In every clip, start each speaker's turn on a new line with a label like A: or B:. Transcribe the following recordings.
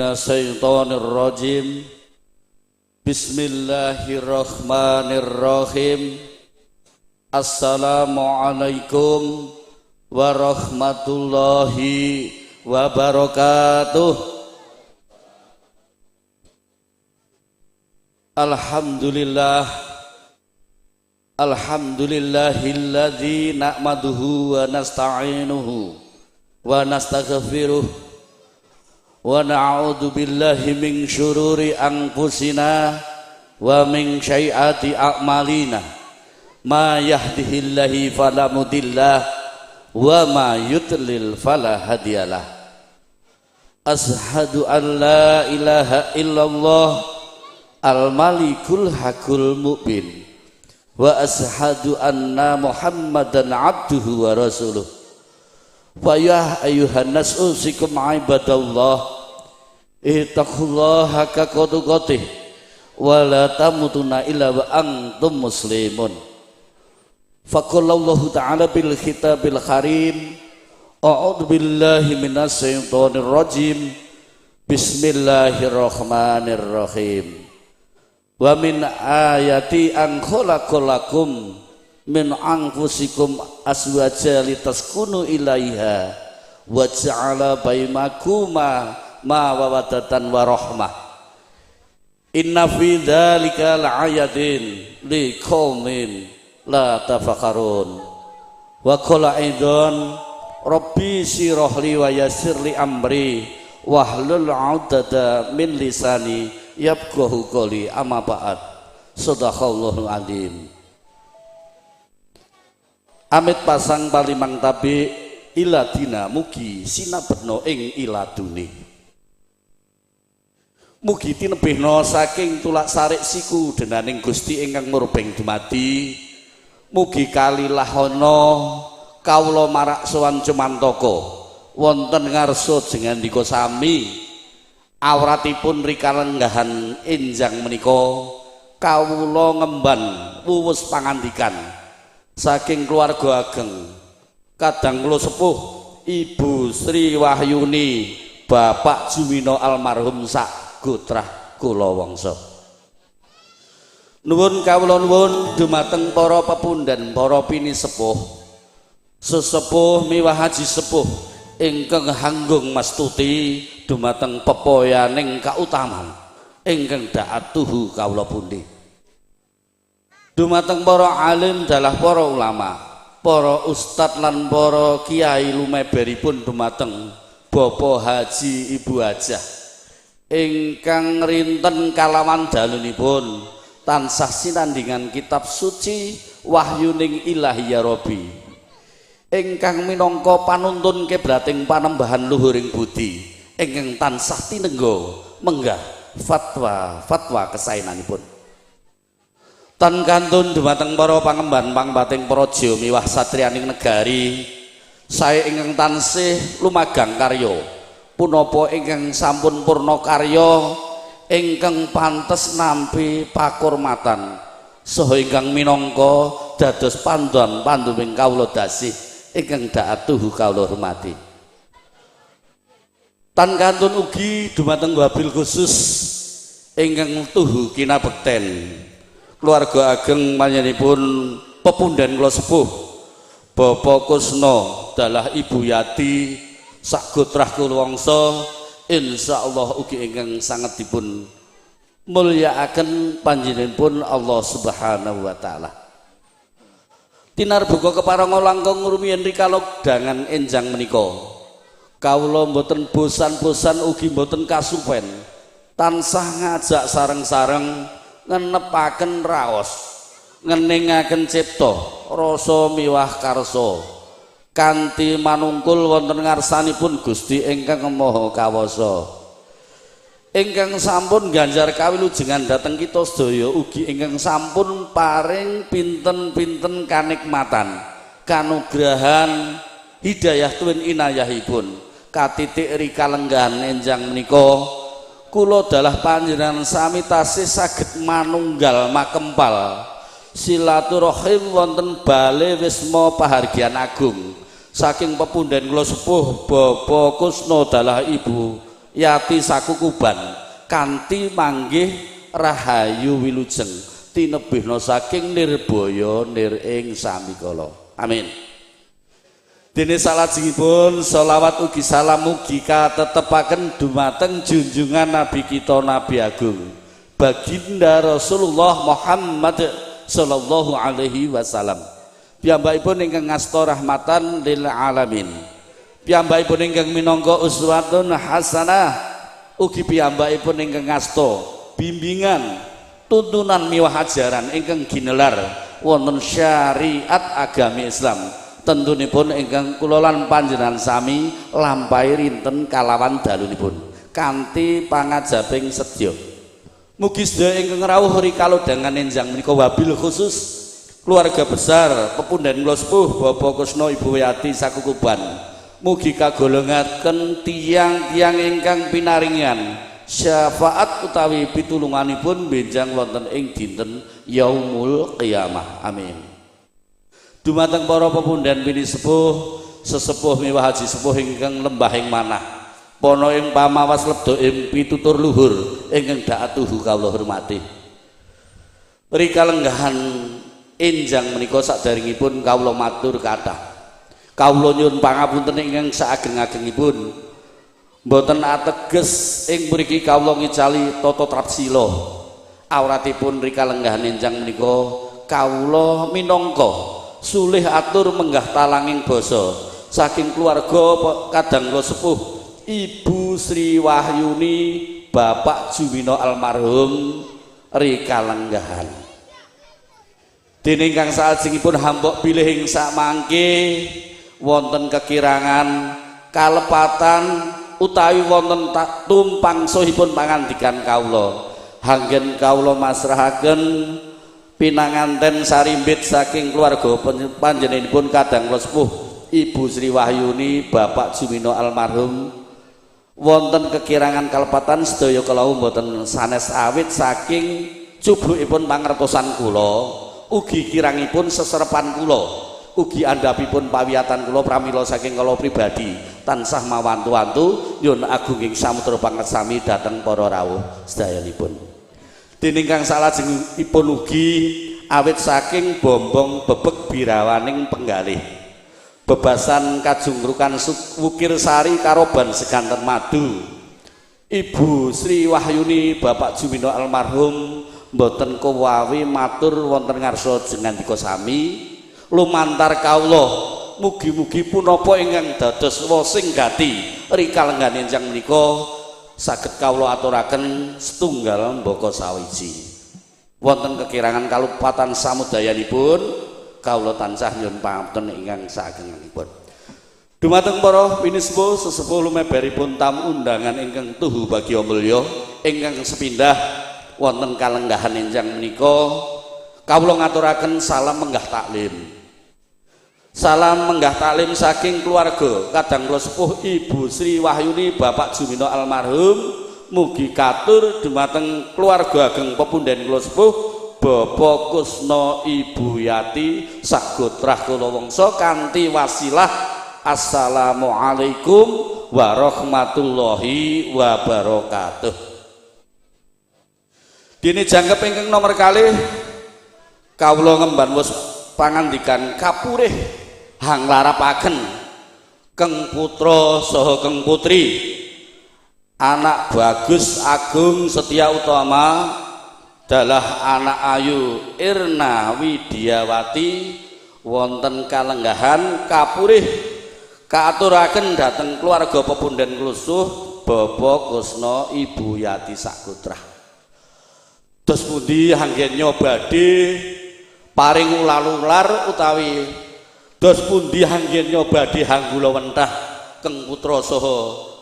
A: Minasyaitonir rajim. Bismillahirrahmanirrahim. Assalamualaikum warahmatullahi wabarakatuh. Alhamdulillah, alhamdulillahilladzi na'maduhu wa nasta'inuhu wa nastaghfiruh wa na'udzu billahi min syururi anfusina wa min syai'ati a'malina. Ma yahdihillahu fala mudillah wa ma yudlil fala hadiyalah. Ashhadu an la ilaha illallah al-malikul hakul mubin wa ashhadu anna Muhammadan abduhu wa rasuluh. Wa ya ayyuhan nas usikum ibadallah ittaqullaha haqqa tuqatih wa la tamutunna illa wa antum muslimun. Faqallahu ta'ala bil khitabil karim, a'udzu billahi minasyaitonir rajim. Bismillahirrahmanirrahim. Wa min ayati an khalaqalakum min anfusikum azwaja litaskunu ilaiha wa ja'ala bainakum mawaddatan wa rahmah. Inna fi dzalika laayatin liqaumin la tafakkarun. Wa qala aidan rabbi sirahli wa yassir li amri wahlul 'uqdata min lisani yafqahu qawli. Amma ba'd. Shadaqallahul azim. Amit pasang palimang tabi iladina mugi sinabetna ing iladune. Mugi tinebihna saking tulak sarik siku denaning Gusti ingkang murbeng dumadi. Mugi kalilahana kawula marak sowan cumantaka wonten ngarsa jengandika sami awratipun rikalenggahan enjang menika kawula ngemban wuwus pangandikan saking keluarga ageng kadang kula sepuh Ibu Sri Wahyuni, Bapak Jumino almarhum sak gotrah kula wangsa. Nuwun kawula nuwun dumateng para pepundhen, para pinisepuh, sesepuh miwah haji sepuh ingkang hanggung mastuti dumateng pepoyaning kautaman ingkang daat tuhu kawula pundi. Dumateng para alim dalah para ulama, para ustad lan para kiai lumeberipun dumateng Bapak Haji Ibu Hajah ingkang rinten kalawan dalunipun tansah sinandingan kitab suci wahyuning ilahi ya Rabbi ingkang minangka panuntun kiblating panembahan luhuring budi ingkang tansah tinengga menggah fatwa fatwa kesaenanipun. Tan kantun dumateng para pangemban pangbating praja miwah satriyaning negari sae ingkang tansih lumagang karya punapa ingkang sampun purna karya ingkang pantes nampi pakurmatan saha ingkang minangka dados pandhan panduming kawula dasih ingkang daat tuhu kawula hormati. Tan kantun ugi dumateng wabil khusus ingkang tuhu kinabekten keluarga ageng panjenenganipun pepundhen kula sepuh Bapak Kusno dalah Ibu Yati sak gotrah kula wangsa, insyaallah ugi ingkang sanget dipun mulyakaken panjenenganipun Allah Subhanahu wa taala. Tinarbuka keparanga langkung rumiyin rikalodhangan enjang menika kawula mboten bosan-bosan ugi mboten kasupen tansah ngajak sareng-sareng ngenepaken raos ngeningaken cipta rasa miwah karsa kanthi manungkul wonten ngarsanipun Gusti ingkang Maha Kawasa ingkang sampun ganjar kawilujengan dhateng kita sedaya ugi ingkang sampun paring pinten-pinten kanikmatan kanugrahan hidayah tuwin inayahipun katitik rikalenggahan enjang menika kula dalah panjenengan sami tasih saged manunggal makempal silaturahim wonten bale Wisma Pahargyan Agung saking pepundhen kula sepuh Bapak Kusno dalah Ibu Yati Sakukuban kanthi manggih rahayu wilujeng tinebihna saking nirbaya nir ing sambikala. Amin. Dene salajengipun selawat ugi salam mugi katetepaken dumateng junjungan nabi kita Nabi Agung Baginda Rasulullah Muhammad sallallahu alaihi wasallam. Piyambakipun ingkang ngasta rahmatan lil alamin. Piyambakipun ingkang minangka uswatun hasanah, ugi piyambakipun ingkang ngasta bimbingan tuntunan miwah ajaran ingkang ginelar wonten syariat agami Islam. Tentunipun ingkang kula lan panjenengan sami lampahi rinten kalawan dalunipun kanthi pangajaping sedya. Mugi sedaya ingkang rawuh rikalodangan enjang menika wabil khusus keluarga besar pepunden kula sepuh Bapak Kusno Ibu Yati Sakukuban mugi kagolongaken tiyang-tiyang ingkang pinaringan syafaat utawi pitulunganipun benjang wonten ing dinten yaumul qiyamah. Amin. Dumateng para pepunden pinisepuh sesepuh miwah haji sepuh ingkang lembah ing manah pana ing pamawas lebda ing pitutur luhur ingkang daatuhu kawula hormati. Rika lenggahan enjang menika sadaringipun kawula matur kathah. Kawula nyuwun pangapunten ingkang saageng-agengipun. Mboten ateges ing mriki kawula ngicali tata trapsila. Awratipun rika lenggahan enjang menika kawula minangka sulih atur menggah talanging basa saking keluarga kadang kula sepuh Ibu Sri Wahyuni Bapak Jumino almarhum rika lenggahan. Dene ingkang salajengipun hambok bilih ing samangke wonten kekirangan kalepatan utawi wonten tumpang sohipun pangandikan kawula, hanggen kawula masrahaken pinanganten sarimbit saking keluarga panjenenganipun kadang kula sepuh Ibu Sri Wahyuni Bapak Jumino almarhum wonten kekirangan kalepatan sedaya kala mboten sanes awit saking cublukipun pangertosan kula ugi kirangipun seserepan kula ugi andhapipun pawiyatan kula pramila saking kala pribadi tansah mawantu-wantu nyuwun agunging samudra pangersami dhateng para rawuh sedayanipun. Dening kang salajengipun ugi awit saking bombong bebek birawaning penggalih bebasan kajungrukan wukir sari karoban seganten madu Ibu Sri Wahyuni Bapak Jumino almarhum mboten kowawi matur wonten ngarsa jengandika sami lumantar kawula mugi-mugi punapa ingkang dados wosing gati rika lenggan enjang menika saged kawula aturaken setunggal mbaka sawiji. Wonten kekirangan kalupatan samudayanipun kawula tansah nyuwun pangapunten ingkang saagengipun. Dumateng para pinisepuh sesepuh lumebaripun tamu undangan ingkang tuhu bagya mulya ingkang sepindah wonten kalenggahan enjang menika kawula ngaturaken salam menggah taklim. Salam menggah taklim saking keluarga kadang kula sepuh Ibu Sri Wahyuni Bapak Jumino almarhum mugi katur dumateng keluarga ageng pepunden kula sepuh Bapak Kusno Ibu Yati sagotrah kula wangsa kanthi wasilah assalamualaikum warahmatullahi wabarakatuh. Dene jangkep ingkang nomor kalih kawula ngemban wus pangandikan kapurih hanglarapaken keng putra saha keng putri anak Bagus Agung Setia Utama dalah anak ayu Irna Widiawati wonten kalenggahan kapurih kaaturaken dhateng keluarga pepunden klusuh Bapak Kusno Ibu Yati Sakutra. Dos pundi hanggen badhe paring ular-ular utawi dos pundi hanggen badhe hanggula wentah keng putra saha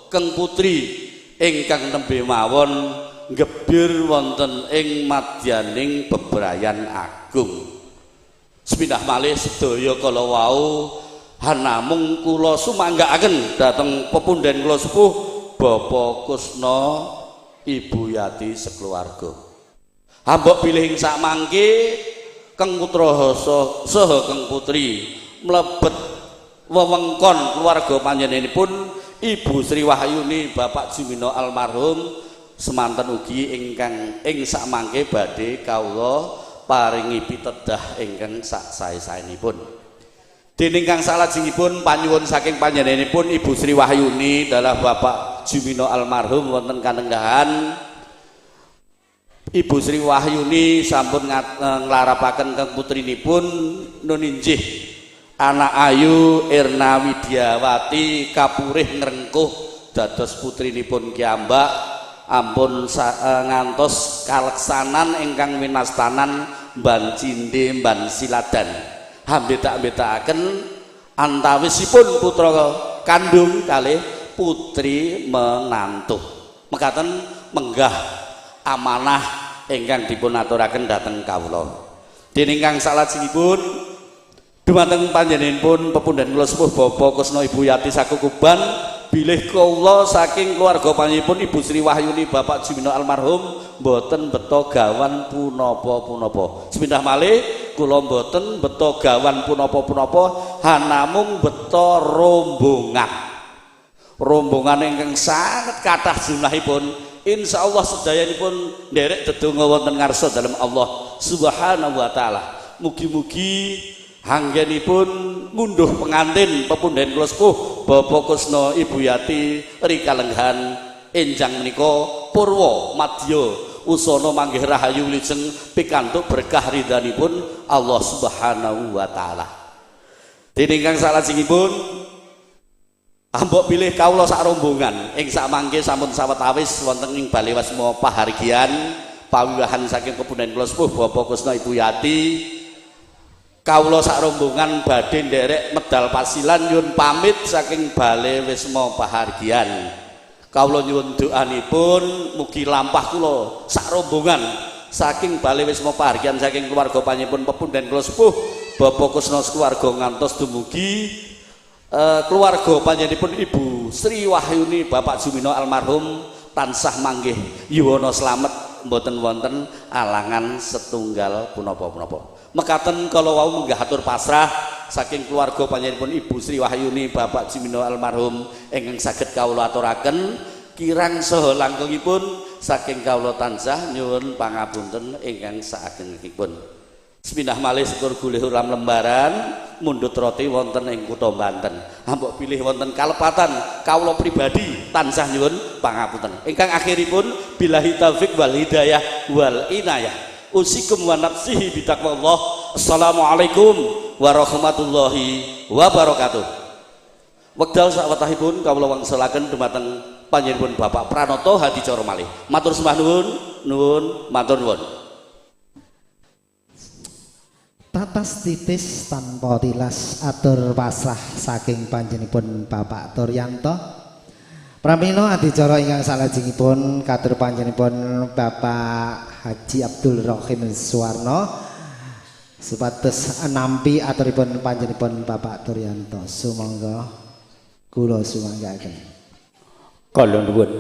A: keng putri ingkang nembe mawon ngebir wonten ing madyaning bebrayan agung. Sepindah malih sedaya kala wau hanamung kula sumanggaaken dhateng pepunden kula sepuh Bapak Kusno Ibu Yati sekeluarga. Hambok bilih ing sakmangke keng putra saha keng putri mlebet wewengkon keluarga panjenenganipun Ibu Sri Wahyuni Bapak Jumino almarhum semanten ugi ingkang ing sakmangke badhe kawula paringi pitedah ingkang sak sae-saenipun. Dening kang salajengipun panyuwun saking panjenenganipun Ibu Sri Wahyuni dalah Bapak Jumino almarhum wonten kanenggahan Ibu Sri Wahyuni sampun nglarapaken kang putrinipun nun injih anak ayu Erna Widyawati kapurih ngrengkuh dados putrinipun kiyambak ampun ngantos kaleksanan ingkang winastanan mban cindhe mban siladan hambetak-betakaken antawisipun putra kandung kalih putri menantu. Mekaten menggah amanah ingkang dipun aturaken dhateng kawula. Dening kang salajengipun dumateng panjenenganipun pepundhen kula sepuh Bapak Kusno Ibu Yati Sakukuban bilih kawula saking keluarga panjenenganipun Ibu Sri Wahyuni Bapak Jumino almarhum mboten beto gawan punapa-punapa. Sepindah malih kula mboten beto gawan punapa-punapa, hanamung beto rombongan. Rombongan ingkang sanget kathah jumlahipun. Insyaallah sedayanipun nderek dedonga wonten ngarsa dalem Allah Subhanahu wa taala. Mugi-mugi anggenipun ngunduh pengantin pepundhen kula sepuh Bapak Kusno Ibu Yati rikalenggahan enjang menika purwa madya usana manggih rahayu wilujeng pikantuk berkah ridhanipun Allah Subhanahu wa taala. Dening kang salajengipun ambok pilih kawula sak rombongan ing sakmangke sampun sawetawis wonten ing Bale Wasma Pahargyan pawiwahan saking pepundhen kula sepuh Bapak Kusno Ibu Yati. Kawula sak rombongan badhe nderek medal pasilan nyuwun pamit saking Bale Wisma Pahargyan. Kawula nyuwun doanipun mugi lampah kula sak rombongan saking Bale Wisma Pahargyan saking keluarga panjenenganipun pepundhen kula sepuh Bapak Kusno keluarga ngantos dumugi keluarga panjenenganipun Ibu Sri Wahyuni Bapak Jumino almarhum tansah manggih yuwana slamet mboten wonten alangan setunggal punapa-punapa. Mekaten kala wau munggah atur pasrah saking keluarga panjenenganipun Ibu Sri Wahyuni Bapak Jumino almarhum ingkang saged kawula aturaken kirang saha langkungipun saking kawula tansah nyuwun pangapunten ingkang saageng-agengipun. Sepindah malih syukur gulih ulam lembaran mundhut roti wonten ing kutha Banten. Ambok pilih wonten kalepatan kawula pribadi tansah nyuwun pangapunten. Ingkang akhiripun billahi taufik wal hidayah wal inayah. Usikum wa nafsihi bitaqwallah. Assalamualaikum warahmatullahi wabarakatuh. Wekdal sawetahipun kawula wangsulaken dumateng panjenenganipun Bapak Pranoto Hadicara malih. Matur sembah nuwun, nuwun, matur nuwun.
B: Tatas titis tanpa tilas atur pasrah saking panjenenganipun Bapak Turyanto. Pramila adicara ingkang salajengipun katur panjenenganipun Bapak Haji Abdul Rohim Suwarno supados nampi aturipun panjenenganipun Bapak Turyanto. Sumangga kula sumanggaaken.
C: Kula nuwun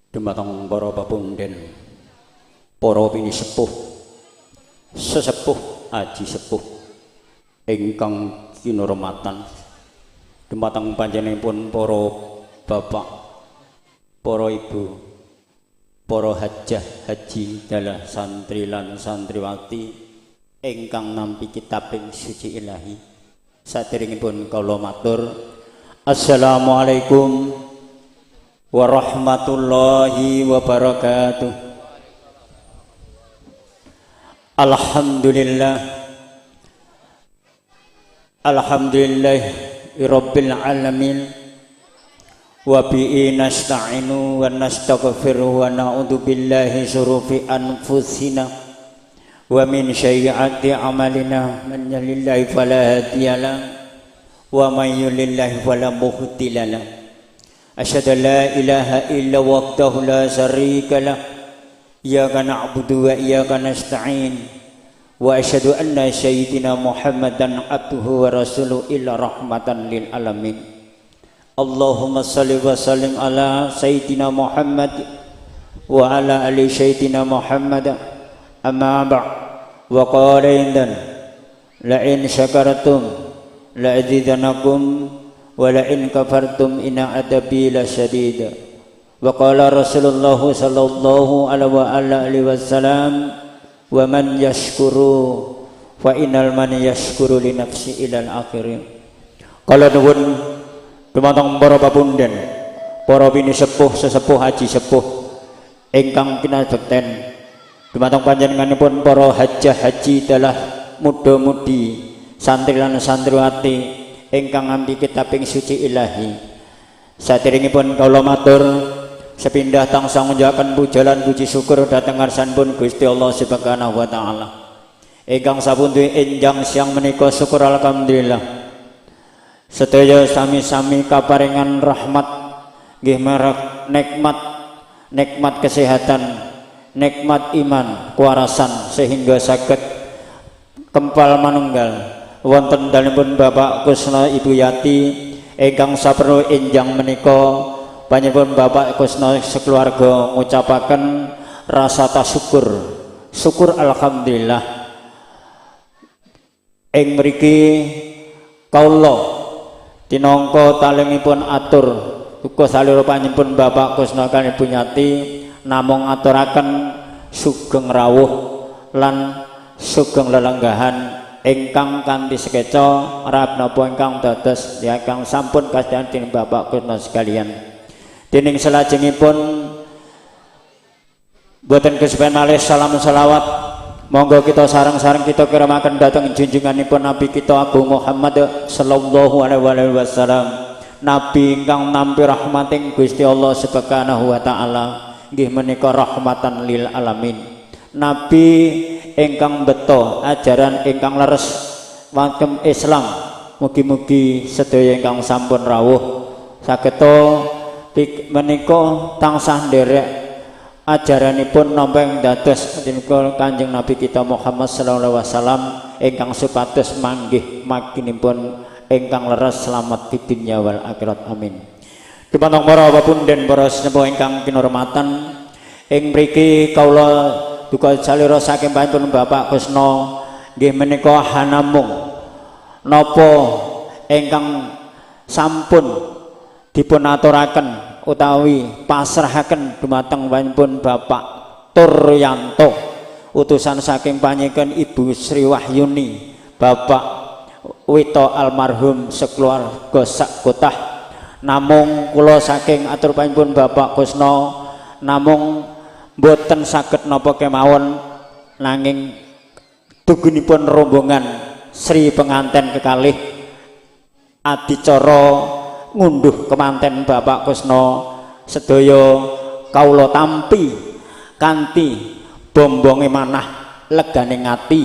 C: dumateng para pepunden, para pinisepuh, sesepuh aji sepuh ingkang kinurmatan, dumateng panjenenganipun para bapak, para ibu, para hajah haji dalah santri lan santriwati ingkang nampi kitabing suci ilahi. Saderengipun kula matur, assalamualaikum warahmatullahi wabarakatuh. Alhamdulillah, alhamdulillah rabbil alamin, wa bihi nasta'inu wa nastaghfiruh wa na'udzu billahi syurufi anfusina wa min sayyiati a'malina, man yahdihillahu fala hadiyalah wa man yudlil fala muhtadiyalah. Asyhadu an la ilaha illa wahdahu la syarika lah, iyyaka na'budu wa iyyaka nasta'in, wa asyhadu anna sayyidina Muhammadan abduhu wa rasuluhu illa rahmatan lil alamin. Allahumma salli wa sallim ala sayyidina Muhammad wa ala ali sayyidina Muhammad. Amma ba'd, wa qala indan la in syakartum la azidannakum Wa la in kafartum inna adabi lasyadid. Wa qala Rasulullah sallallahu alaihi wa alihi wasallam, wa man yashkuru fa innal man yashkuru li nafsi ilal akhir. Kala nuwun dumateng para papunden, para pinisepuh, sesepuh, haji sepuh ingkang kinabekten, dumateng panjenenganipun para hajah haji dalah muda-mudi, santri lan santriwati ingkang ngampi kitab ing suci ilahi. Saderengipun kawula matur sepindah tansah ngunjukaken puja lan puji syukur dhateng ngarsanipun Gusti Allah Subhanahu wa taala ingkang sapundi enjang siang menika. Syukur alhamdulillah, sedaya sami-sami kaparingan rahmat, nggih merek nikmat, nikmat kesehatan, nikmat iman, kewarasan, sehingga saged kempal manunggal wonten dalemipun Bapak Kusno, Ibu Yati ingkang saperlu enjang menika. Panjenengan Bapak Kusno sekeluarga ngucapaken rasa tasyukur, syukur alhamdulillah. Ing mriki kawula tinangka talingipun atur duka salira panjenengan Bapak Kusno kaliyan Ibu Yati, namung aturaken sugeng rawuh lan sugeng lelenggahan ingkang kanthi sekeca rap napa ingkang dados ya ingkang sampun kasdian dening Bapak Kusno sekalian. Dening salajengipun, boten kesupen malih, salam selawat monggo kita sareng-sareng kita kiramaken dhateng junjunganipun Nabi kita Abu Muhammad sallallahu alaihi wasallam, nabi ingkang nampi rahmating Gusti Allah Subhanahu wa taala, nggih menika rahmatan lil alamin, nabi ingkang beto ajaran ingkang leres wonten Islam. Mugi-mugi sedaya ingkang sampun rawuh sageta menika tansah nderek ajaranipun napa ing dados dinten Kanjeng Nabi kita Muhammad sallallahu alaihi wasallam ingkang supados manggih maginipun ingkang leres, selamat di dunya wal akhirat, amin. Dumateng para papunden, para sesepuh ingkang kinurmatan, ing mriki kawula duka salira saking panjenengan Bapak Kusno nggih menika hanamung napa ingkang sampun dipun aturaken utawi pasrahaken dumateng panjenengan Bapak Turyanto, utusan saking panjenengan Ibu Sri Wahyuni, Bapak Wito almarhum sekeluarga sak kotah. Namung kula saking atur panjenengan Bapak Kusno namung boten saged napa kemawon, nanging dugunipun rombongan Sri penganten kekalih adicara ngunduh kemanten Bapak Kusno sedaya kawula tampi kanthi bombonge manah legane ngati.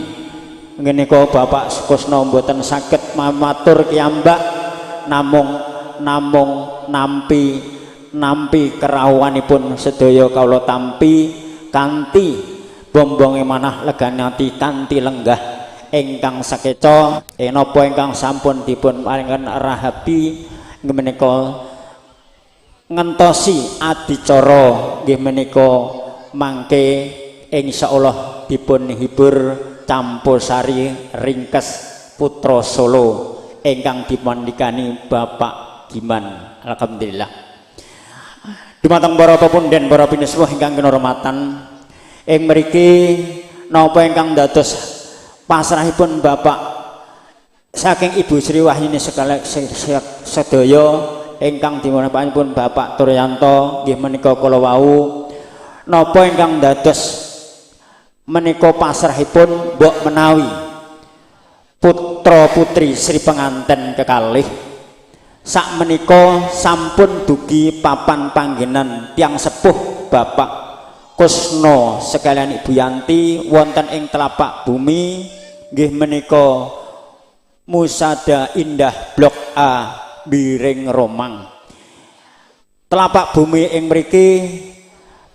C: Ngene kok Bapak Kusno mboten saged matur kiyambak, namung namung nampi nampi kerawuhanipun sedaya kawula tampi kanthi bombonge manah legane ati, kanthi lenggah ingkang sakeca. Napa ingkang sampun dipun paringaken rahabi nggih menika ngentosi adicara nggih menika mangke insyaallah dipun hibur campur sari ringkes putra Solo ingkang dipandikani Bapak Giman. Alhamdulillah. Dumateng para pepunden, para pinusuwuh ingkang kinurmatan, ing mriki napa ingkang dados pasrahipun Bapak saking Ibu Sri Wahyuni sedaya ingkang dipunipun Bapak Turyanto nggih menika kala wau napa ingkang dados menika pasrahipun mbok menawi putra putri Sri penganten kekalih sak menika sampun dugi papan panggenan tiang sepuh Bapak Kusno sekalian Ibu Yanti wonten ing telapak bumi nggih menika Musada Indah Blok A, Biring Romang. Telapak bumi ing mriki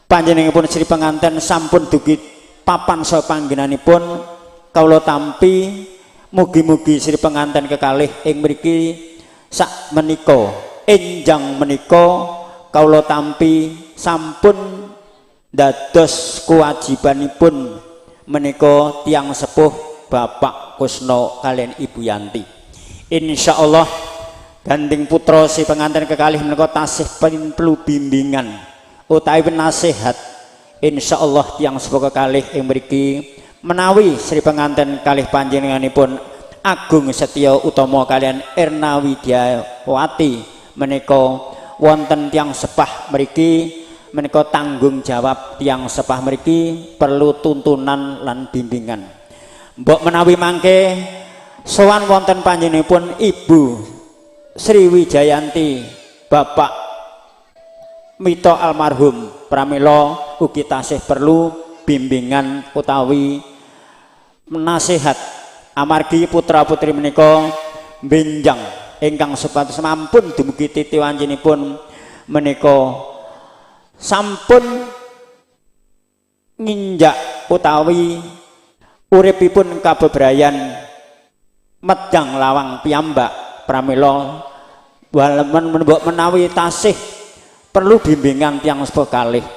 C: panjenenganipun Sri penganten sampun dugi papan saha panggenanipun, kawula tampi mugi-mugi Sri penganten kekalih ing mriki sak menika enjang menika kawula tampi sampun dados kewajibanipun menika tiang sepuh Bapak Kusno kalian Ibu Yanti. Insyaallah Gandeng putra si pengantin kekalih menika tasih perlu bimbingan utawi nasihat. Insyaallah tiyang sepuh kekalih ing mriki menawi Sri pengantin kalih panjenenganipun Agung Setya Utama kalian Erna Widyawati menika wonten tiyang sepah mriki menika tanggung jawab tiyang sepah mriki perlu tuntunan lan bimbingan. Mbok menawi mangke sowan wonten panjenenganipun Ibu Sri Wijayanti Bapak Mito almarhum pramila ugi tasih perlu bimbingan utawi nasihat amargi putra-putri menika benjang ingkang supados sampun dumugi titi wancinipun menika sampun nginjak utawi uripipun kabebrayan medang lawang piyambak pramila walaupun mbok menawi tasih perlu bimbingan tiyang sepuh kalih.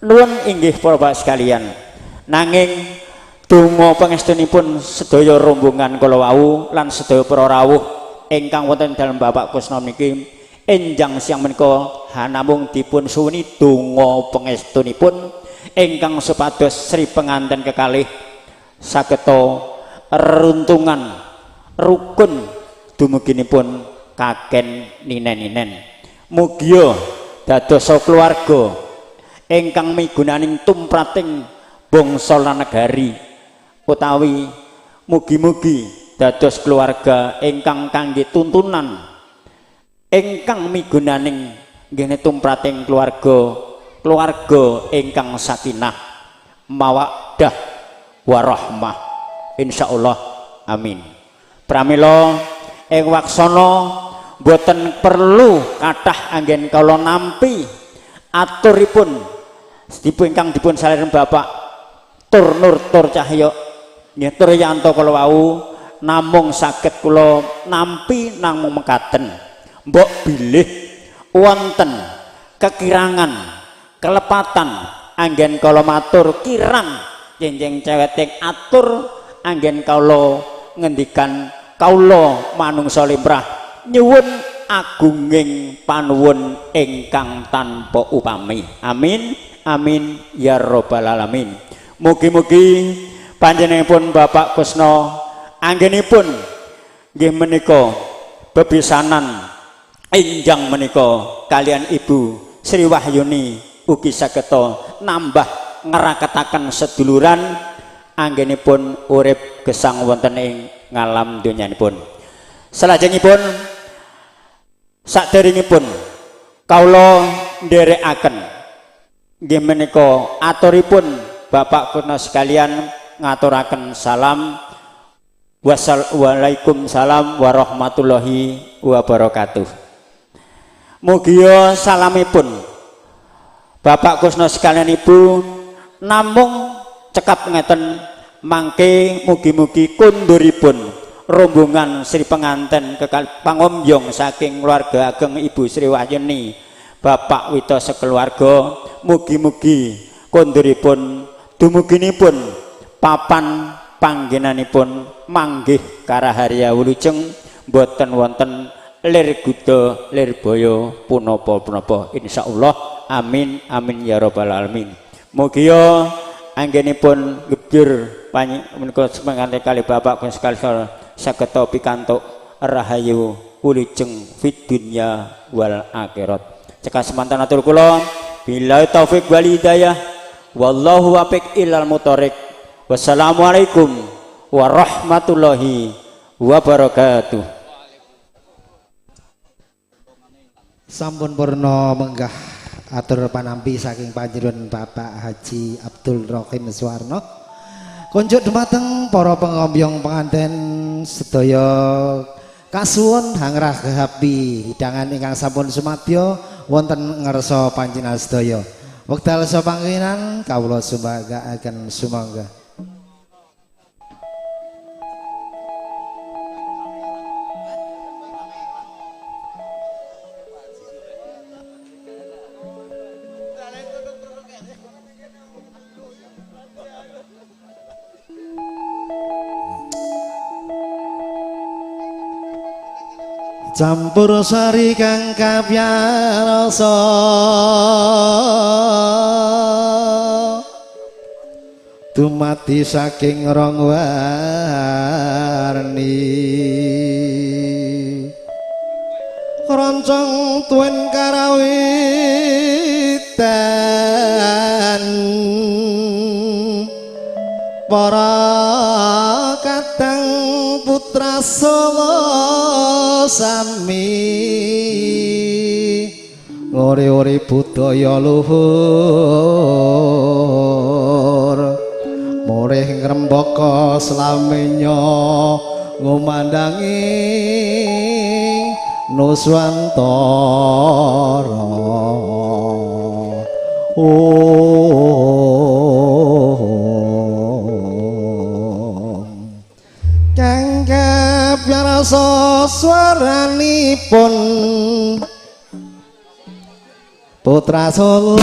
C: Nuwun inggih para bapak sekalian, nanging donga pangestunipun sedaya rombongan kala wau lan sedaya para rawuh ingkang wonten dalem Bapak Kusno niki enjang siang menika namung dipun suwuni donga pangestunipun ingkang supados Sri penganten kekalih sageta runtungan rukun dumuginipun kaken ninen-ninen. Mugia dadosa keluarga ingkang migunaning tumrating bangsa lan negari utawi mugi-mugi dados keluarga ingkang kangge tuntunan ingkang migunaning nggih tumrating keluarga keluarga ingkang sakinah mawaddah warahmah insyaallah amin. Pramila ing waksana boten perlu kathah anggen kala nampi aturipun dipun ingkang dipun salirin Bapak Tur Nur Tur Cahyo nggih Turyanto kala wau namung saged kula nampi namung mekaten mbok bilih wonten kekirangan kelepatan anggen kala matur kirang jenjeng ceweting atur anggen kala ngendikan kawula manungsa limrah nyuwun agunging panuwun ingkang tanpa upami. Amin amin ya rabbal alamin. Mugi-mugi panjenenganipun Bapak Kusno anggenipun nggih menika bebisanan enjang menika kalian Ibu Sri Wahyuni ugi sageta nambah ngraketaken seduluran anggenipun urip gesang wonten ing ngalam donyanipun. Salajengipun saderengipun kawula nderekaken nggih menika aturipun Bapak Kusno sekalian ngaturaken salam. Wassalamualaikum salam warahmatullahi wabarakatuh. Mugia salamipun Bapak Kusno sekalian Ibu namung cekap ngeten mangke mugi-mugi konduripun rombongan Sri Penganten kekal pangombyong saking keluarga ageng Ibu Sri Wahyuni Bapak Wito sekeluarga mugi-mugi konduripun dumuginipun papan panggenanipun manggih karaharya wilujeng boten wonten lir guda lir boyo punapa-punapa insyaallah amin amin ya rabbal alamin. Mugia anggenipun gebyur menika semangat kali Bapak sekali sageta pikantuk rahayu wilujeng fid dunya wal akhirat. Cekak semanten atur kula billahi taufik wal hidayah wallahu wafiq ilal mutoriq. Wassalamualaikum warahmatullahi wabarakatuh.
B: Sampun purna menggah atur panampi saking panjenengan Bapak Haji Abdul Rohim Suwarno. Kunjuk dumateng para pengombyong penganten sedaya kasuwun hangragahapi hidangan ingkang sampun sumadyo wonten ngarsa panjenengan sedaya. Wekdal sapangginan kawula sumangga sumangga. Campur sari kang kapyarasa dumadi saking rong warni kroncong tuen karawitan para kadang putra Solo sami ngori-ori budaya luhur murih ngrembaka slaminya ngumandangi nuswantara. Kang kapyarsa swaranipun putra Solo.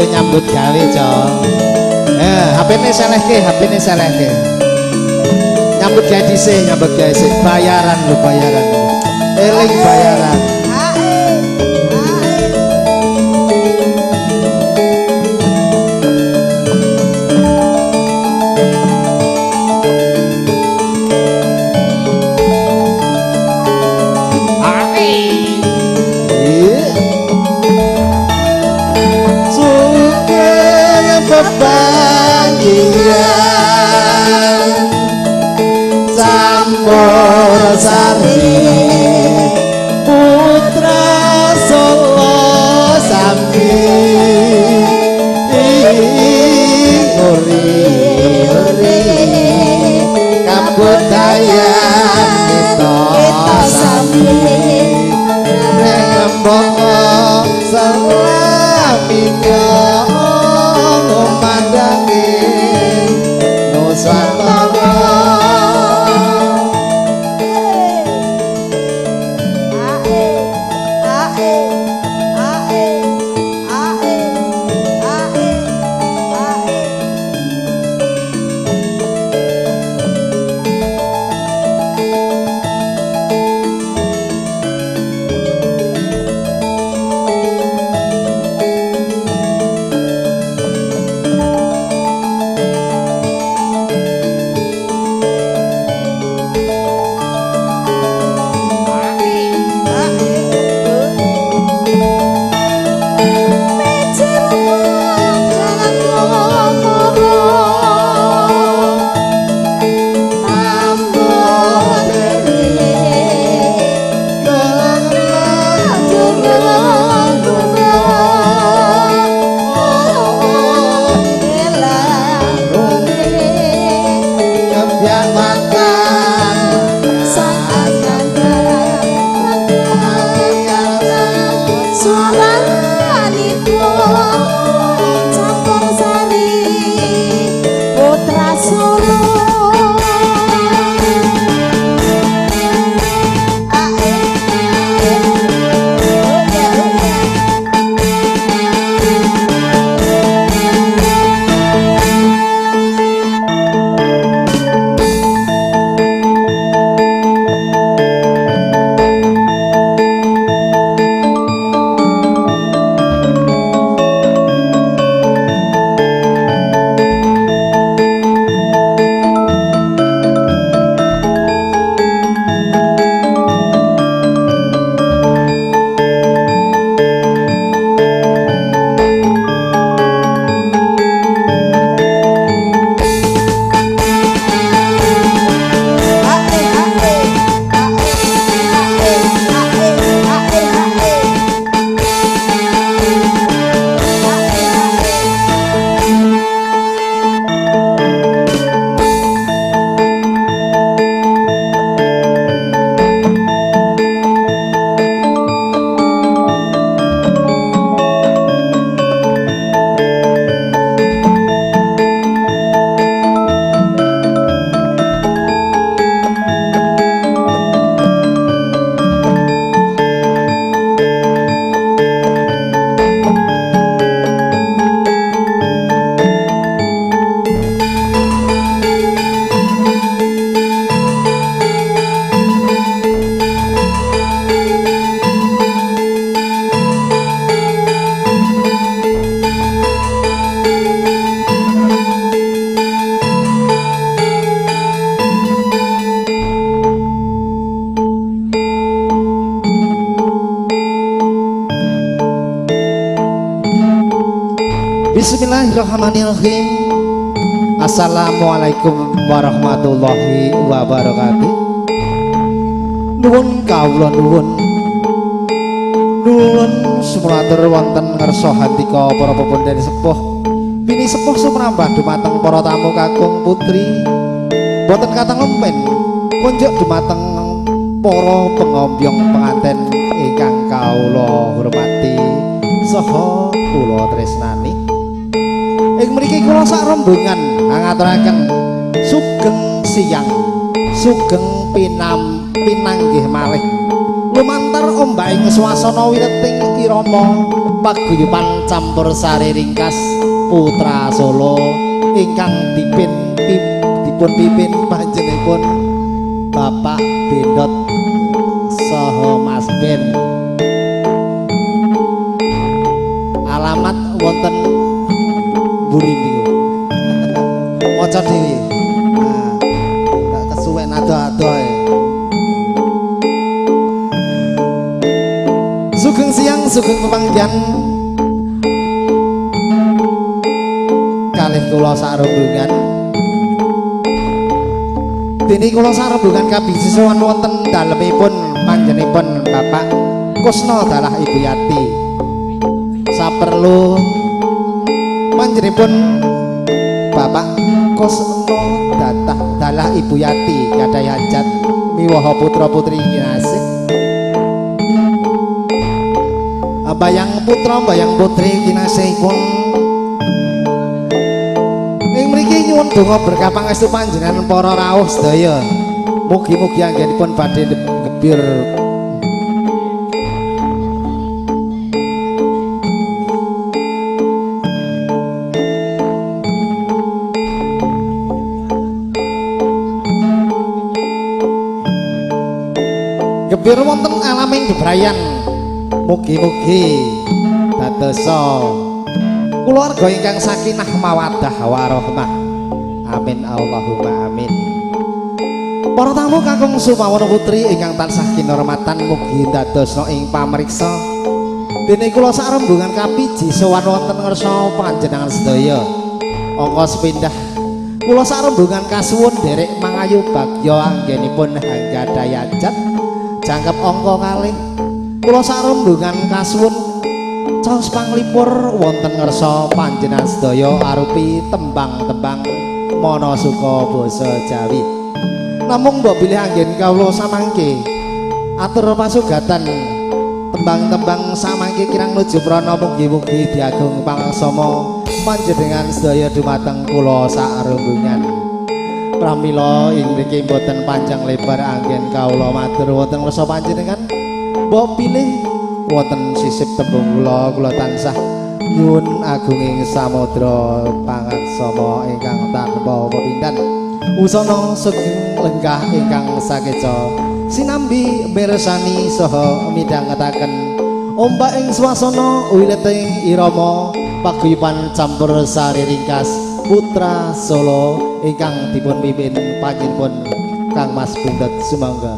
B: Nyambut gawe, Cong. HP-ne selehke, HP-ne selehke. Nyambut gawe dhisik, nyambut gawe sik. Bayaran lho, bayaran. Eling bayaran. Campur sari putra Solo sami uri uri kabudayan kita sami rembaka selaminya ngumandangi nusantara. Bismillahirrahmanirrahim. Assalamualaikum warahmatullahi wabarakatuh. Nuwun kawula nuwun. Nuwun sumratur wonten ngarsa handika para pepundhen sepuh. Pini sepuh sumrambah dumateng para tamu kakung putri. Boten katang lempen kunjuk dumateng para pengombyong penganten ingkang kawula hormati saha kula tresnani. Ing mriki kula sak rombongan ngaturaken sugeng siang, sugeng pinanggih malih lumantar ombaking swasana wileting irama paguyuban campur sari ringkas Putra Solo ingkang dipun pimpin panjenenganipun Bapak Bendot saha Mas Ben. Alamat wonten mburi niku. Maca dhewe. Nah, gak kesuwen ado-ado ae. Sugeng siang, sugeng pepanggihan kalih kula sak rombongan. Dene kula sak rombongan kabiji sowan wonten dalemipun panjenenganipun Bapak Kusno dalah Ibu Yati. Saperlu panjenenganipun Bapak Kusno datah dalah Ibu Yati gadhahi hajat miwaha putra putri kinasih. Bayang putra bayang putri kinasihipun ing mriki nyuwun donga berkah pangestu panjenengan para rawuh sedaya. Mugi-mugi anggenipun badhe gebyur gebyur wonten alaming bebrayan. Mugi-mugi dadosa kulawarga ingkang sakinah mawaddah warahmah. Amin Allahumma amin. Para tamu kakung sumawana putri ingkang tansah kinurmatan mugi dadosna ing pamriksa. Dene kula sak rombongan kapiji sowan wonten ngarsa panjenengan sedaya. Angka sepindah kula sak rombongan kasuwun nderek mangayu bagya anggenipun hanggadhahi hajat jangkep angka kalih. Kula sak rombongan kasuwun caos panglipur wonten ngarsa panjenengan sedaya arupi tembang-tembang manasuka basa Jawi. Namung mbok bilih anggen kawula samangke atur pasugatan tembang-tembang samangke kirang nuju prana mugi-mugi diagung pangaksama panjenengan sedaya dumateng kula sak rombongan. Pramila ing mriki mboten panjang lebar anggen kawula matur wonten ngarsa panjenengan. Mbok pilih wonten sisip tembung kula, kula tansah nyuwun agunging samudra pangaksama ingkang tanpa pepindhan. Wusana sugeng lenggah ingkang sakeca sinambi mirsani saha midhangetaken ombak ing swasana wileting irama paguyuban campur sari ringkas Putra Solo ingkang dipun pimpin panjenenganipun Kang Mas Bendot. Sumangga.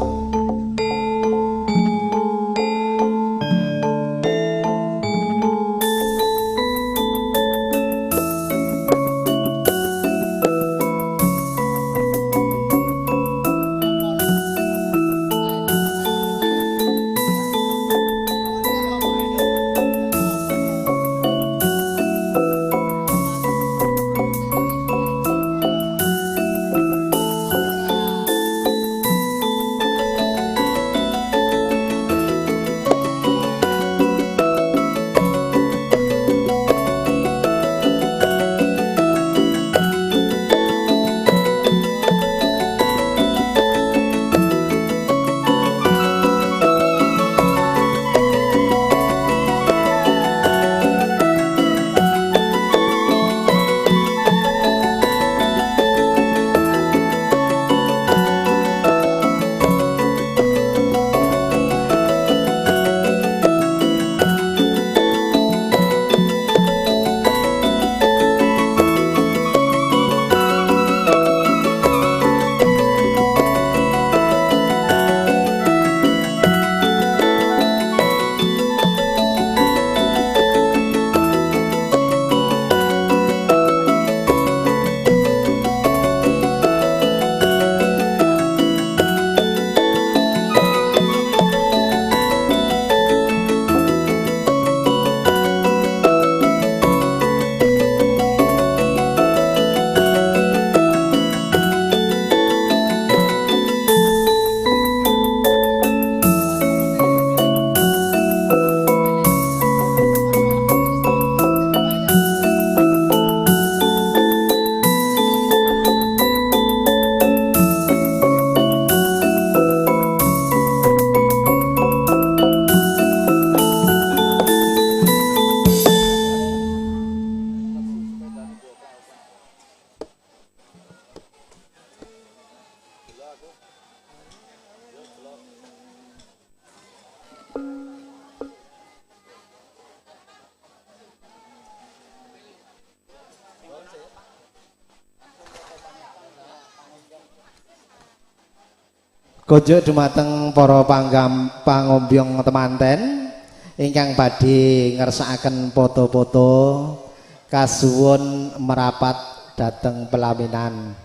B: Kunjuk dumateng para pangombyong temanten ingkang badhe ngersakaken foto-foto kasuwun merapat dhateng pelaminan.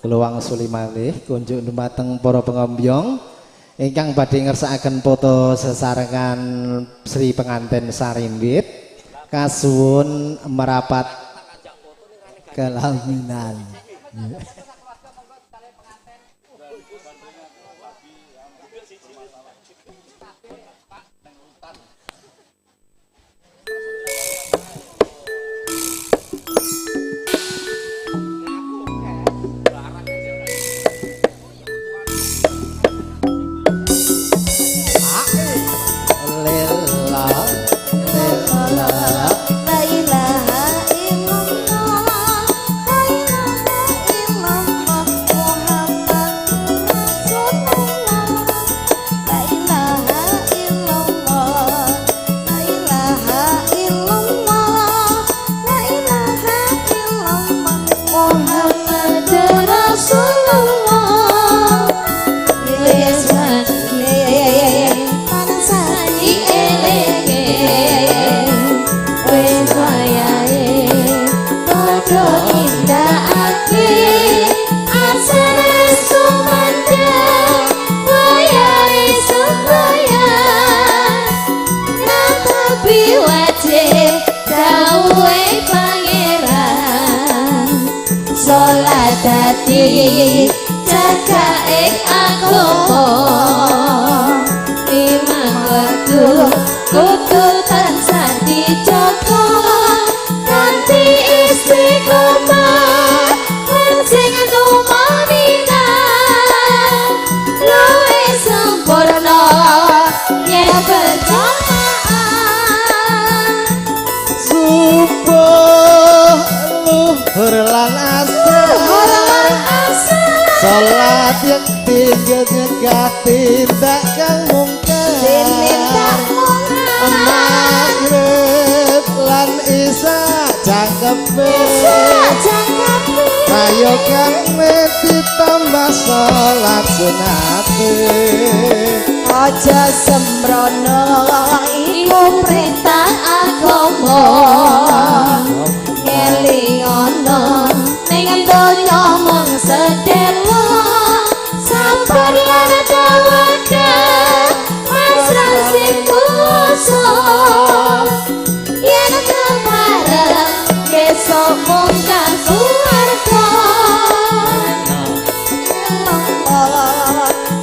B: Keluang sulimalih kunjuk dumateng para pengombyong ingkang badhe ngersakaken foto sesarengan Sri Penganten Sarimbit kasuwun merapat kelaminan. Salat yakti nyegah tindakan mungkar maghrib lan isya jangkepe ayo kame ditambah salat sunate
D: aja sembrono iku perintah agama ngelingono ning donya mung sedelo sabar lan tawakal pasrah sing kuwasa yen kemareng besok mung kasuwarga.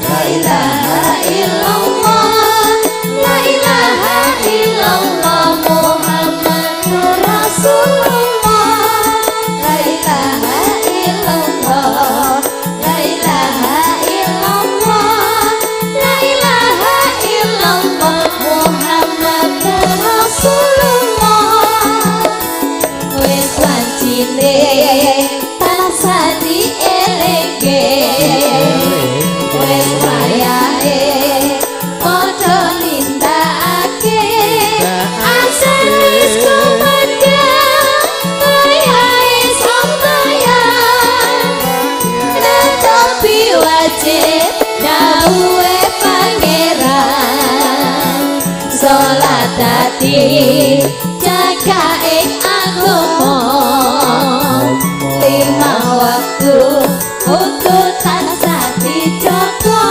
D: La ilaha illallah, la ilaha illallah Muhammadur Rasulullah. La ilaha illallah, la ilaha illallah, la ilaha illallah Muhammadur Rasulullah. Wis wancine tansah dielingke, wis wayahe padha nindakake asal wis kumandhang wayahe sampeyan netepi wajib dawuhe pangeran salat dadi cakaing agama lima waktu kudu tansah dijaga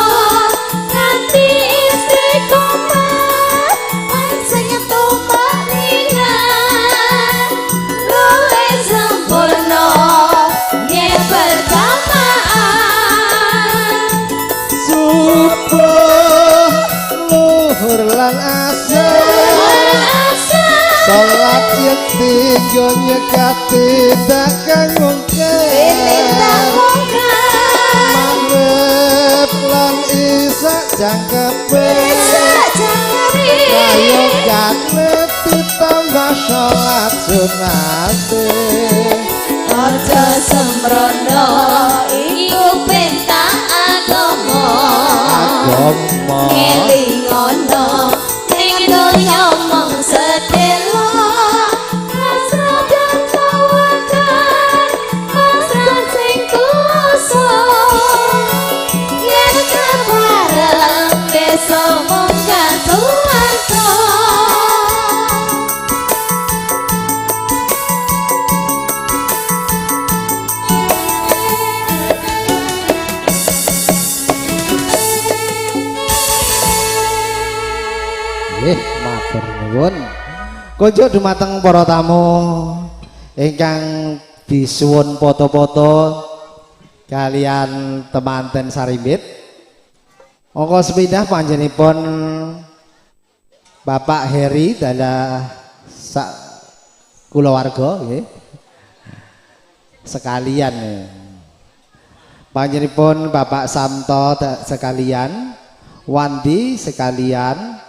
D: kanthi istiqomah sing tumaningan luwih sempurna yen berjamaah.
B: Subuh luhur lan asar salat yakti nyegah tindakan mungkar maghrib lan isya jangkepe ayo kane ditambah salat sunate
D: aja sembrono iku perintah agama
B: agama
D: ngelingono ning donya mung sedelo
B: Nggih, matur nuwun. Kunjuk dumateng para tamu ingkang disuwun foto-foto kalian temanten Sarimbit. Angka sepindah panjenenganipun Bapak Heri dalah sak kulawarga nggih. Sekalian nih. Panjenenganipun Bapak Samto sekalian, Wandi sekalian.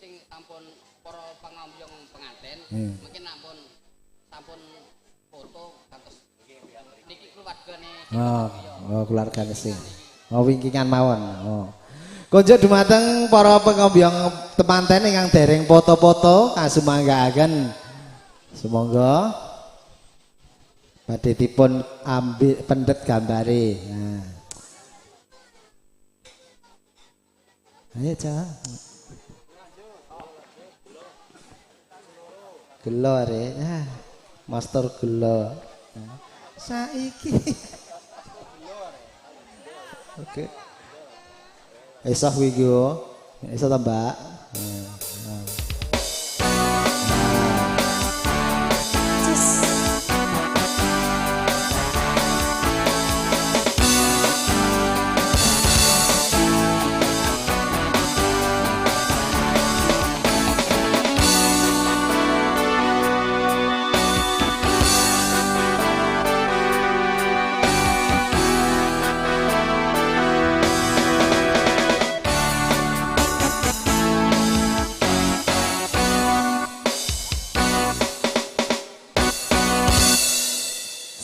E: Sing sampun para pangambyong pengantin, mungkin sampun sampun foto kantos niki keluargane.
B: Oh, keluargane sing. Oh, wingkingan mawon. Oh. Kunjuk dumateng para pengambyong temanten ingkang dereng foto-foto kasumanggaaken. Sumangga badhe dipun ambil pendet gambare. Nah. Ayo, Cak. Gelo arek. Ah, master gelo. Saiki. Oke. Esah kuwi yo. Esah ta, Mbak? Nah.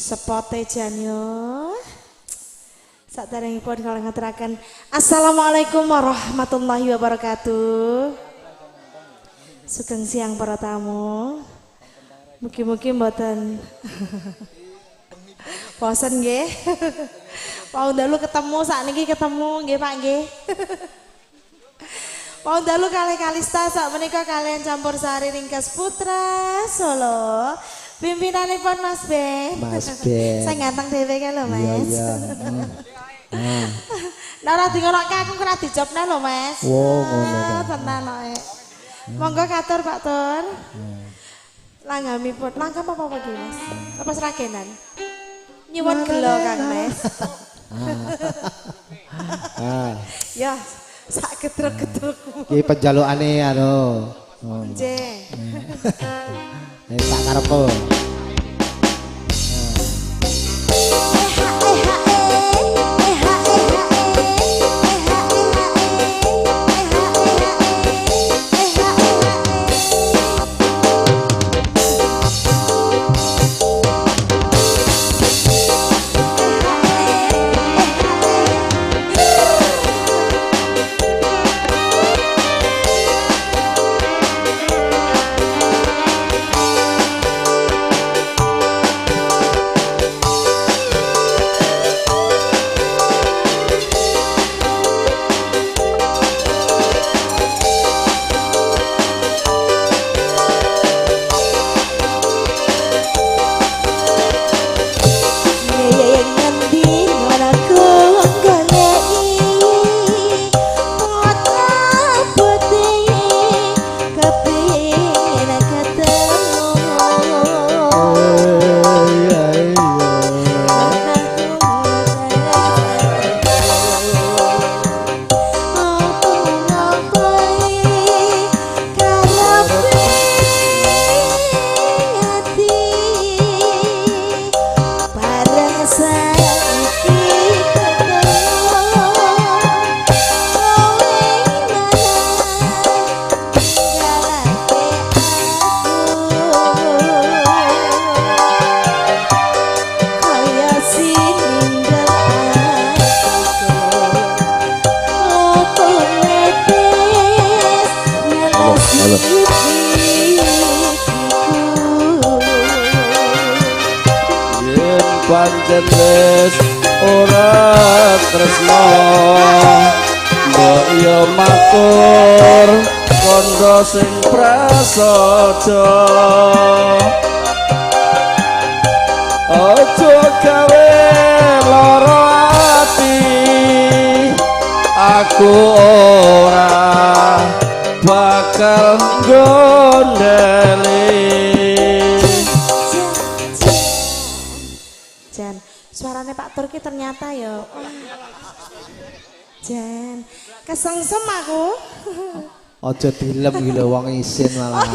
F: Sepote jan yo. Saderengipun kula ngaturaken Assalamualaikum warahmatullahi wabarakatuh. Sugeng siang para tamu. Mugi-mugi mboten bosen nggih. Wau dalu ketemu sakniki ketemu nggih Pak nggih. Wau dalu kalih Kalista sak menika kalian campur sari ringkas putra Solo. Pimpinanipun Mas Ben.
B: Mas Ben.
F: Saya ganteng dhewe kae lho, Mas.
B: Iya, iya.
F: Nah, ora dingonoke aku ora dijobne lho, Mas.
B: Wo, ngono ta.
F: Tenan kok. Monggo katur Pak Tur. Langgamipun, langgam apa iki, Mas? Apa sragenan? Nyuwun gelo Kang Mas.
B: Ah.
F: Ya, sak gedruk-gedruk.
B: Iki penjalukane anu. Oh.
F: Nggih.
B: Tak karepku.
A: Yen pancen wis ora tresno, mbok yo matur kandha sing prasaja. Aja gawe lara ati, aku ora bakal gondeli.
F: Jan, suaranya Pak Turki ternyata ya. Jan, kesengsem aku.
B: Aja dilem iki lho wong isin malah.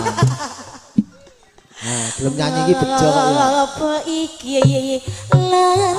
B: Nah, gelem nyanyi iki bejo kok ya.
F: Apa iki lan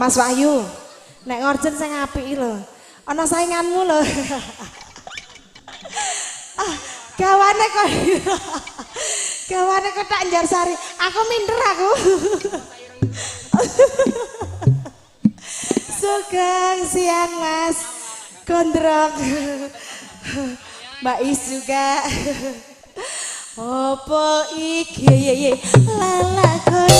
F: Mas Wahyu, nek ngorjen sing apik lho. Ana sainganmu lho. Ah, gawane kok. Gawane kok tak Njarsari. Aku minder aku. Sugeng siang Mas Gondrong. Mbak Is juga. Opo iki lalakonku.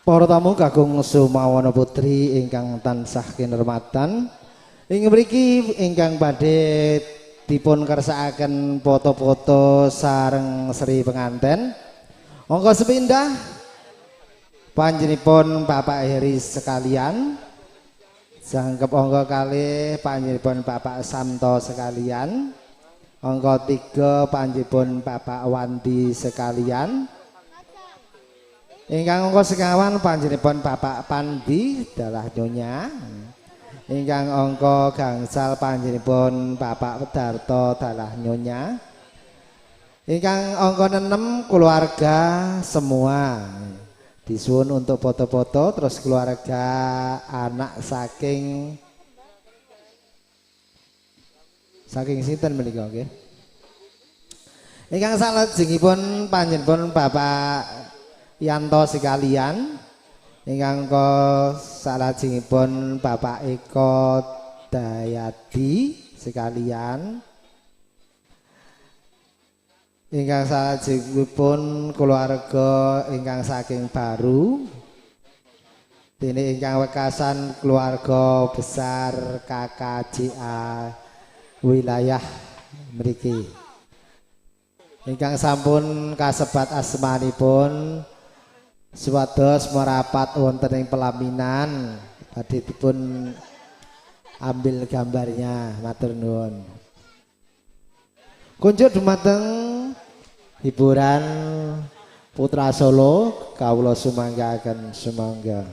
B: Para tamu kakung Sumawana Putri ingkang tansah kinurmatan, ing mriki ingkang badhe dipun kersakaken foto-foto sareng sri penganten. Angka sepindah panjenenganipun Bapak Heri sekalian, jangkep angka kalih panjenenganipun Bapak Samto sekalian, angka 3 panjenenganipun Bapak Wandi sekalian, ingkang angka sekawan panjenenganipun Bapak Pandi dalah nyonya, ingkang angka gangsal panjenenganipun Bapak Darto dalah nyonya, ingkang angka 6 keluarga semua disuwun untuk foto-foto, terus keluarga anak saking sinten menika nggih. Ingkang salajengipun panjenenganipun Bapak Yanto sekalian, ingkang salajengipun Bapak Eko Dayadi sekalian, ingkang salajengipun keluarga ingkang saking Baru, dene ingkang wekasan keluarga besar KKJA wilayah mriki, ingkang sampun kasebat asmanipun supados merapat wonten ing pelaminan badhe dipun ambil gambarnya. Matur nuwun. Kunjuk dumateng hiburan Putra Solo, kawula sumanggaaken sumangga.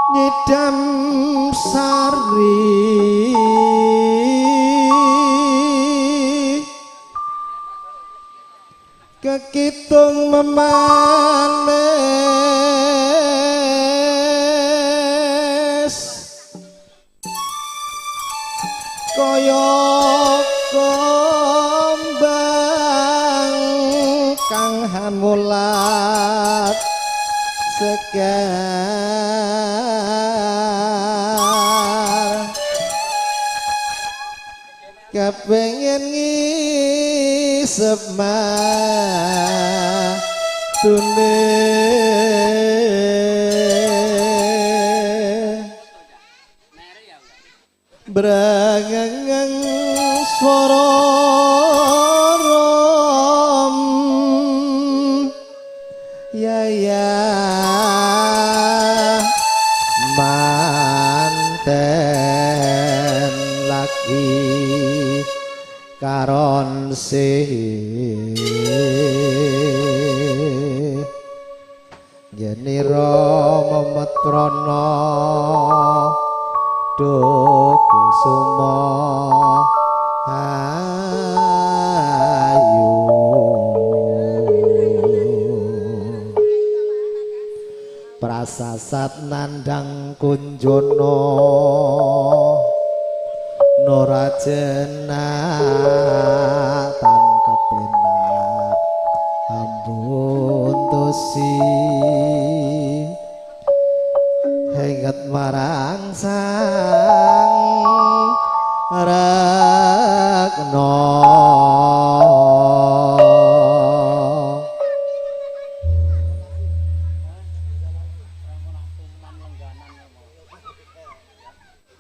B: Nyidam sari kekitung memanis kaya kembang kang hamulat segar, kepengen ngisep matune brangeng swara rom ya ya manten lagi karon sih yenira memet prana dukusuma ayu prasasat nandang kunjono nora jenak tan kepenak ambun tosi henget marang sang rekno.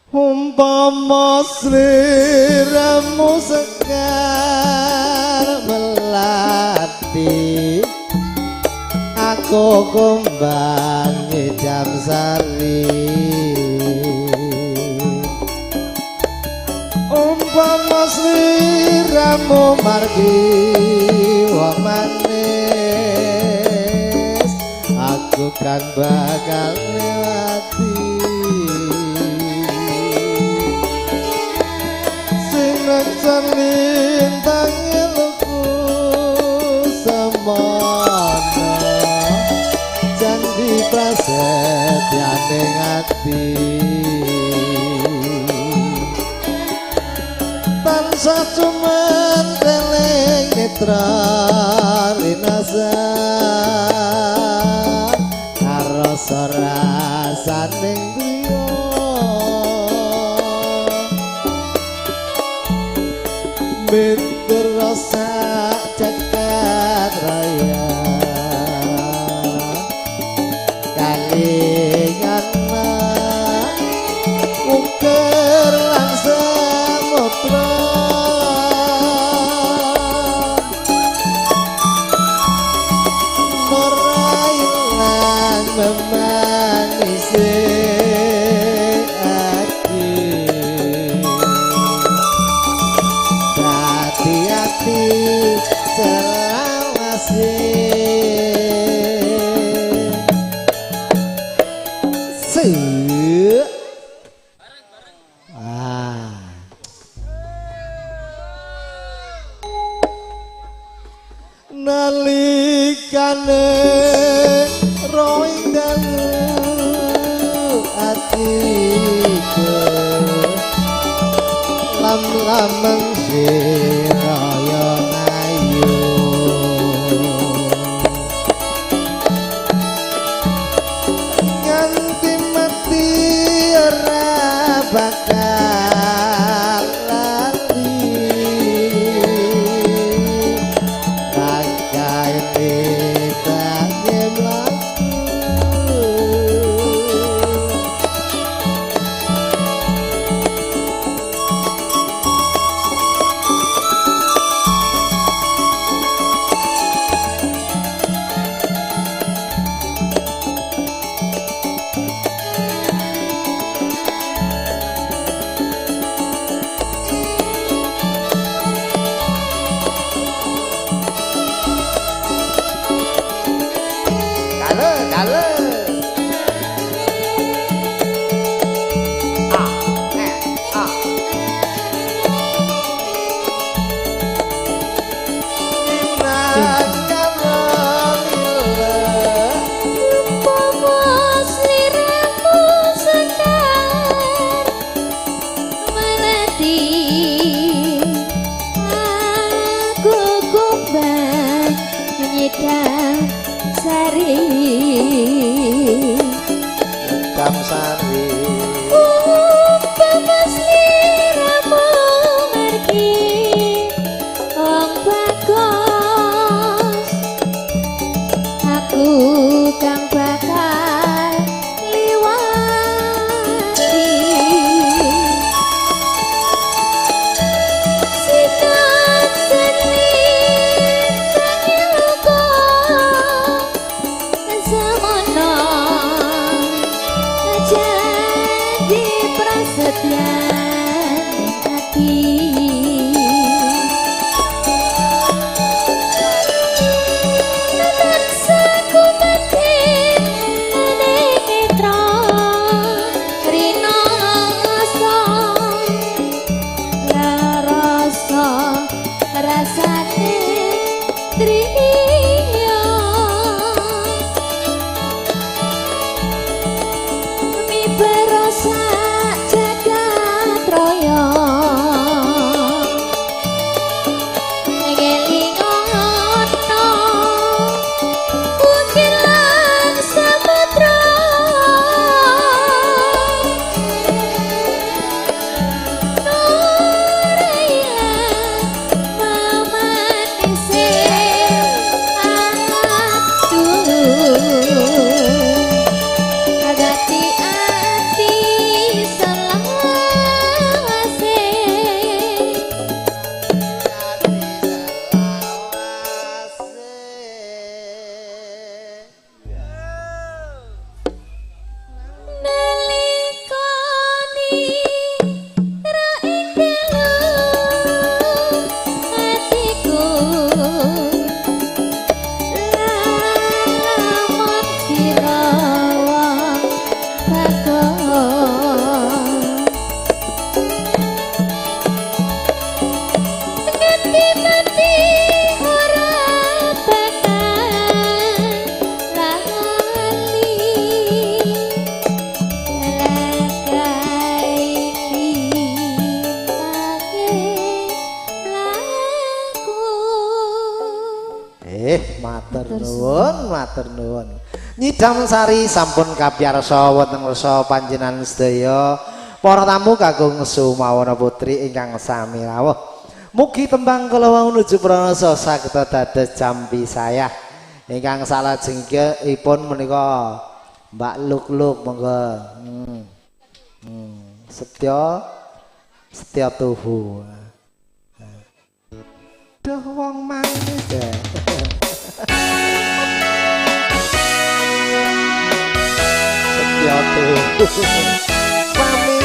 B: Umpama sliramu sekar melati, aku kumbang nyidam sari. Tanpa sliramu margi wong manis, aku kan bakal lewati. Sing neksan lintang eluku semono, janji prasetyane ati. Tansah cumanteling netra linasa, karasa rasaning griya. Mitur rasa jagat raya, kalingan ukir lan samudra. Ora ilang memanise ati, dadi ati selawase. Nalikane roing dalu atiku, lam-lameng siraya ngayu. Nganti mati ora bakal lali,
D: Nganti mati ora bakal lali. Rakai lintake mlaku.
B: Matur nuwun, matur nuwun. Nyidam sari sampun kapiyarsa wonten ngrasa panjenengan sedaya para tamu kakung Sumawana Putri ingkang sami rawuh. Mugi tembang kala wau nuju pranasa saged dados jampi sayah. Ingkang salajengipun menika Mbak Luk-luk monggo. Setya setya tuhu. Duh wong manis deh. Setya tuhu. Pamit.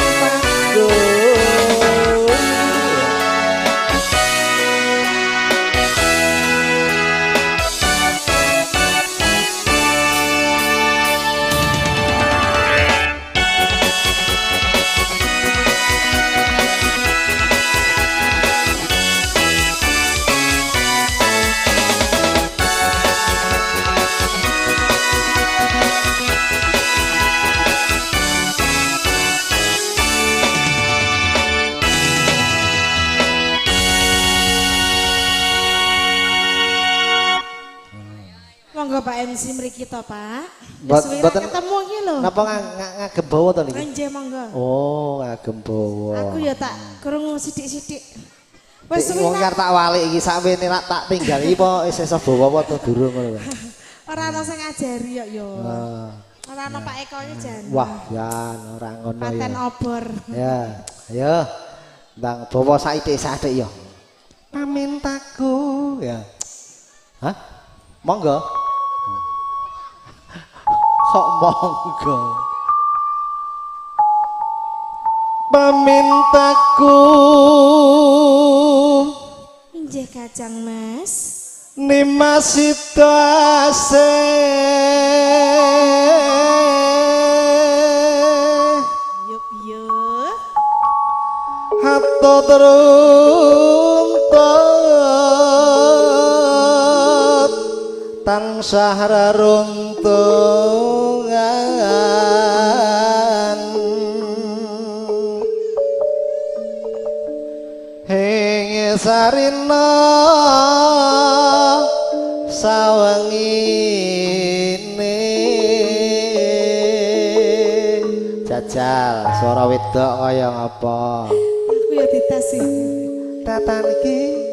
F: Monggo Pak MC mriki to, Pak.
B: Mboten
F: ketemu iki lho.
B: Napa ngagem bawa to niki?
F: Nggih, monggo.
B: Oh, ngagem bawa.
F: Aku ya tak krungu sithik-sithik. Wis suwi
B: wong arep tak walik iki sakwene lak tak tinggal iki apa isih iso bawa apa to durung ngono lho.
F: Ora ana sing ngajari kok ya. Ora ana Pak Eko iki jan.
B: Wah, jan ora ngono ya.
F: Paten obor.
B: Ya, ayo. Bang bawa saithik-saithik ya. Pamintaku ya. Hah? Monggo. Kok monggo. Pamintaku
F: injih kacang mas
B: Nimas sitase
F: yup yup
B: hato teruntut tansah raruntungan ing sarina sawengine jajal suara wedok kaya ngapa
F: aku ya dites sih
B: tatan iki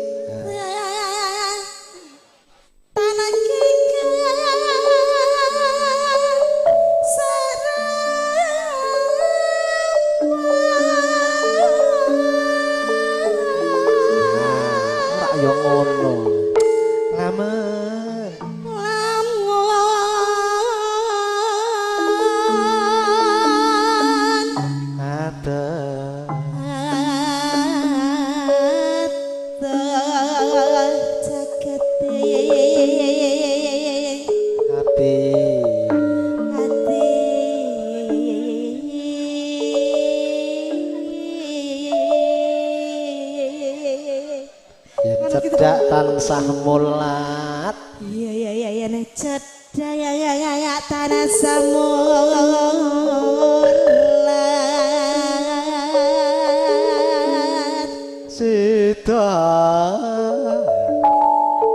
B: tansah mulat.
F: Iya iya iya iya nek cedhak ya ya ya ya tansah mulat.
B: Sida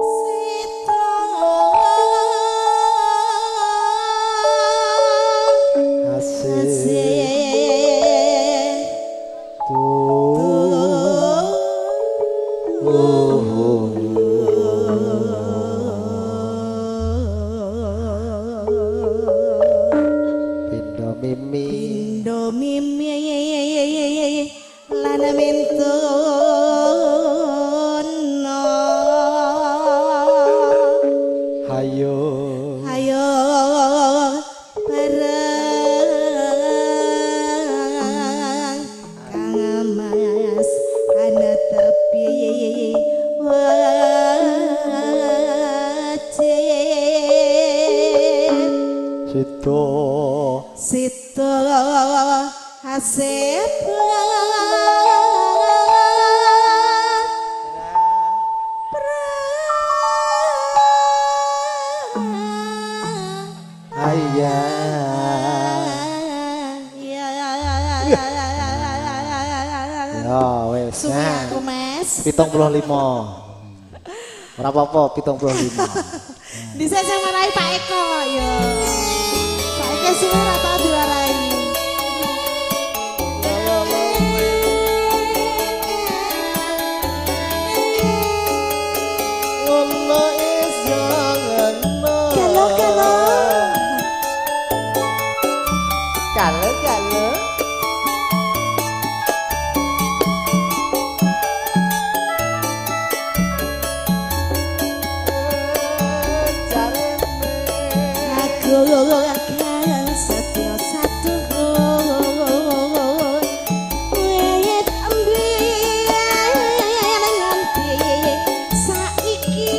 F: sida
B: asih
F: Sito hasep.
B: Ya wis.
F: Suwi aku Mas.
B: 75. Ora apa-apa 75.
F: Dhisik sing marahi Pak Eko ya. Pak Eko suwe ora tau diwarahi.
B: Galo galo.
F: Aku akan setia satu wit mbiyen nganti saiki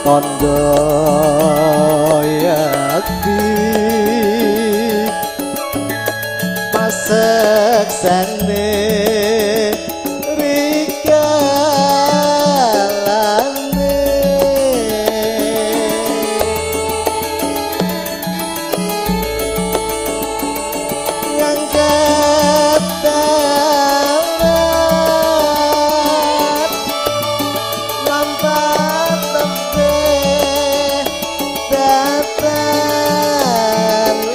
B: Tondo yakti paseksene rikalane ngangkat darat lampar tebih datan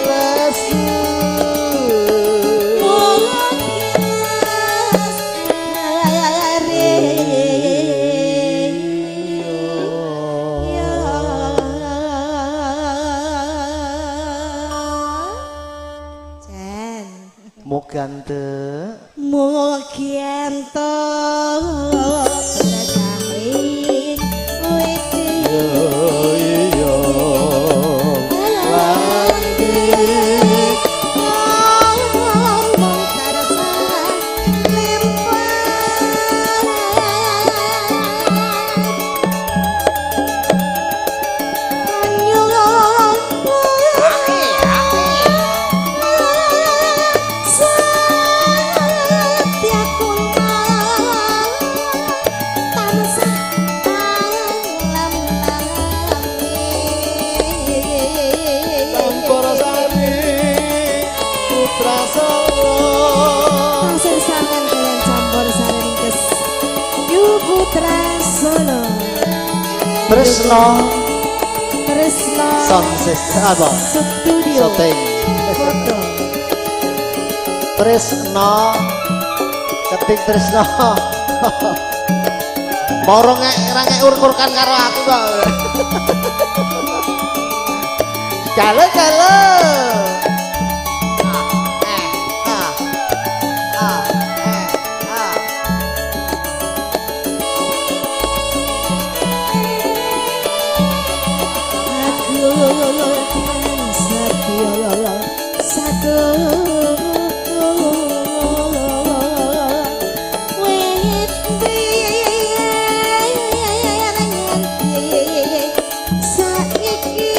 B: lesu. Mugante
F: Mugianto berkahing widi
B: iya
F: lagi ngomong tarsah limpah
B: Campur sari putra Solo.
F: Pasir sangan kalian campur sari ringkes Yu Putra Solo.
B: Tresno
F: Tresno
B: Sound system apa?
F: Studio
B: Syuting.
F: Foto
B: Tresno ketik Tresno. Moro ngek ra ngek ur-urkan karo aku kok. Galo galo. A eh a a eh a.
F: Aku setia satu wit biyen nganti saiki.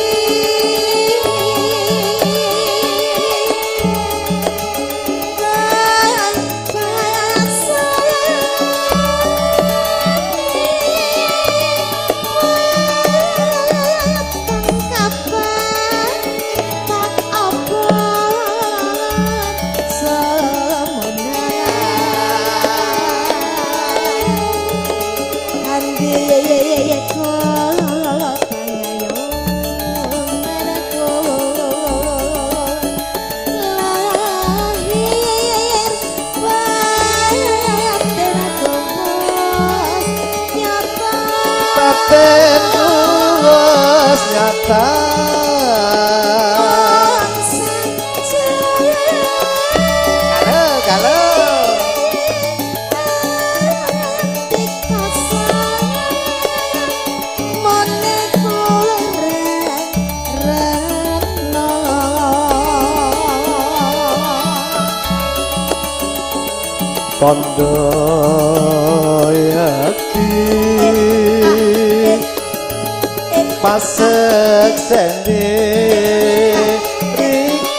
B: Pondo yekti paseksene rikalane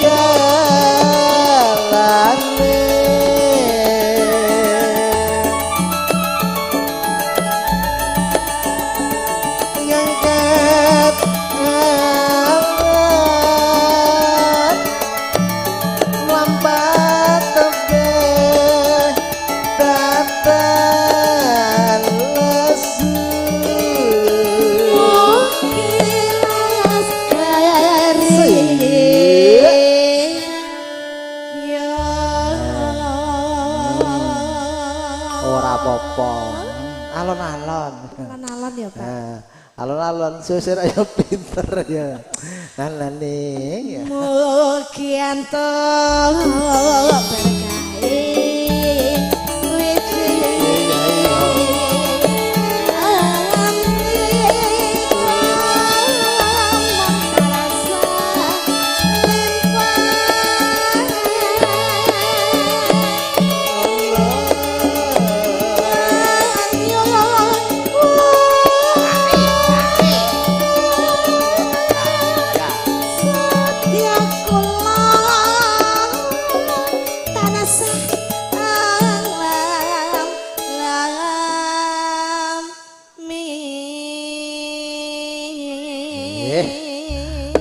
B: ngangkat alat mlampat tebih datan lesu. Ora apa-apa. Alon-alon.
F: Alon-alon ya, Pak.
B: Alon-alon susir ayo pinter ya. Alane ya.
F: Mugi entuk berkahe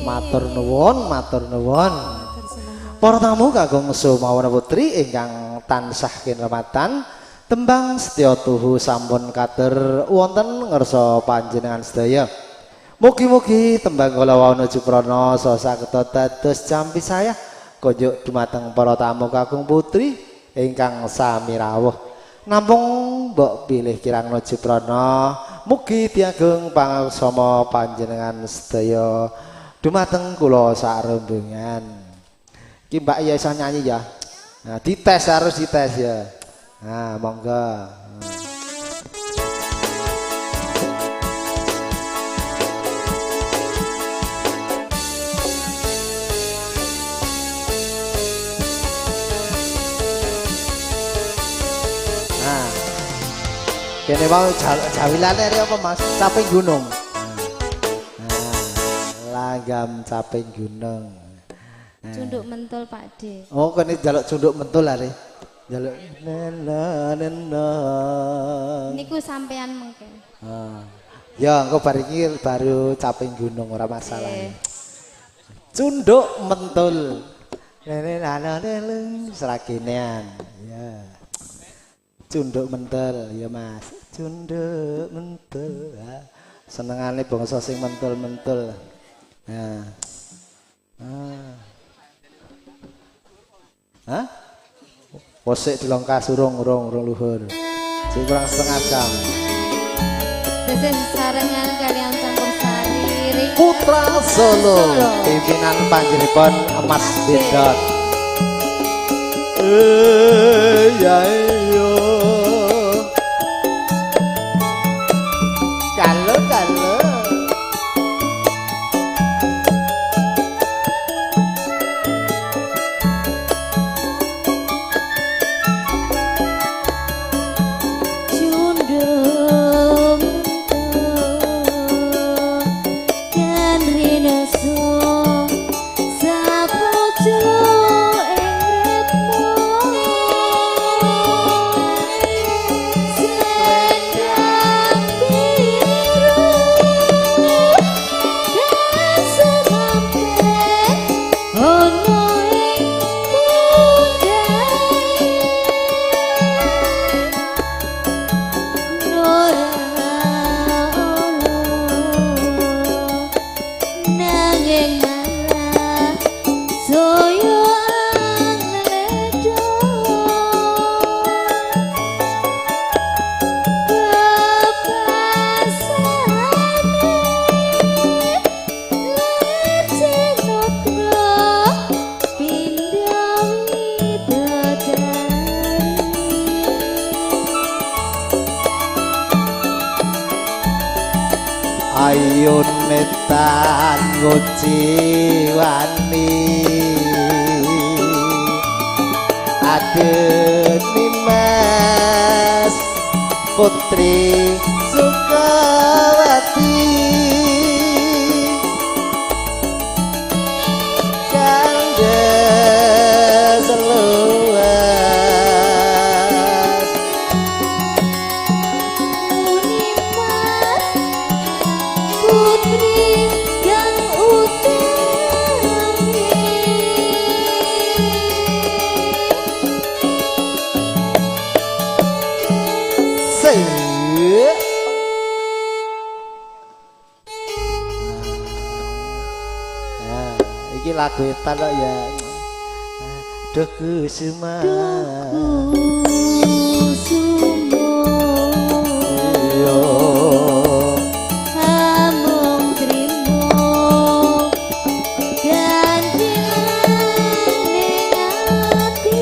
B: Matur nuwun, matur nuwun. Para tamu kagungso Sumawana Putri ingkang tansah kinurmatan, tembang setya tuhu sampun katur wonten ngarsa panjenengan sedaya. Mugi-mugi tembang kala wau nuju prana saged dados jampi saya kunjuk dumateng para tamu kakung putri ingkang sami rawuh. Nampung mbok pilih kirang nuju prana, mugi diagung pangaksama panjenengan sedaya dumateng kula sak rombongan. Iki Mbak ya iso nyanyi ya. Nah, dites harus dites ya. Nah, monggo. Nah. Kene mau jawilane apa Mas? Caping gunung. Langgam caping gunung.
D: Cunduk mentul Pak D.
B: Oh, kene jaluk cunduk mentul are. Jaluk nena nena.
D: Niku sampean mengke.
B: Ah. Ya, engko bar iki baru caping gunung ora masalah. Cunduk mentul. Nene nana nene seraginean. Ya. Cunduk mentul ya Mas. Cunduk mentul. Senengane bangsa sing mentul-mentul. Nah. Ah. Hah? Posek dilongkas urung urung urung luhur. Sing kurang setengah jam.
D: Tesih sarengan kalian campur sari
B: Putra Solo, pimpinan panjenenganipun Mas Bendot. Ya iyo. Kalau kalau ayun metan nguciwani adeni Putri Sukawati Kandhes luas
D: Unimas Putri yang utami
B: Nah, iki lagu etan kok ya. Duh Kusuma.
D: Kusumo
B: Iya.
D: Amung trimo ganjilane ati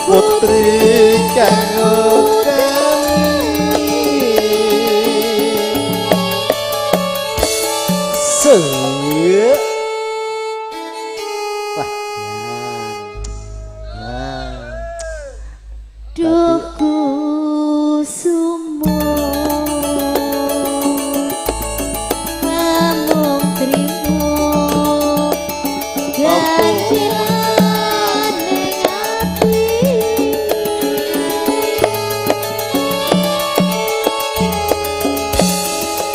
B: Putri kang utami. Wah, ya.
D: Duh Kusumo amung trimo ganjilane ati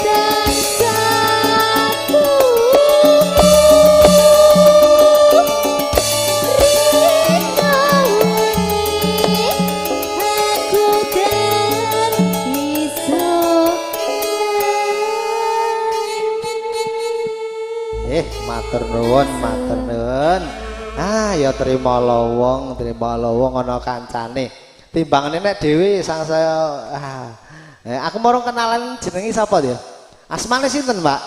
D: tansah aku dan iso.
B: Matur nuwun, matur nuwun. Ah ya trima lowong, trima lowong ana kancane. Timbangane nek dhewe sangsaya ah. Aku mau kenalan jenenge sapa ya? Asmane sinten, Mbak?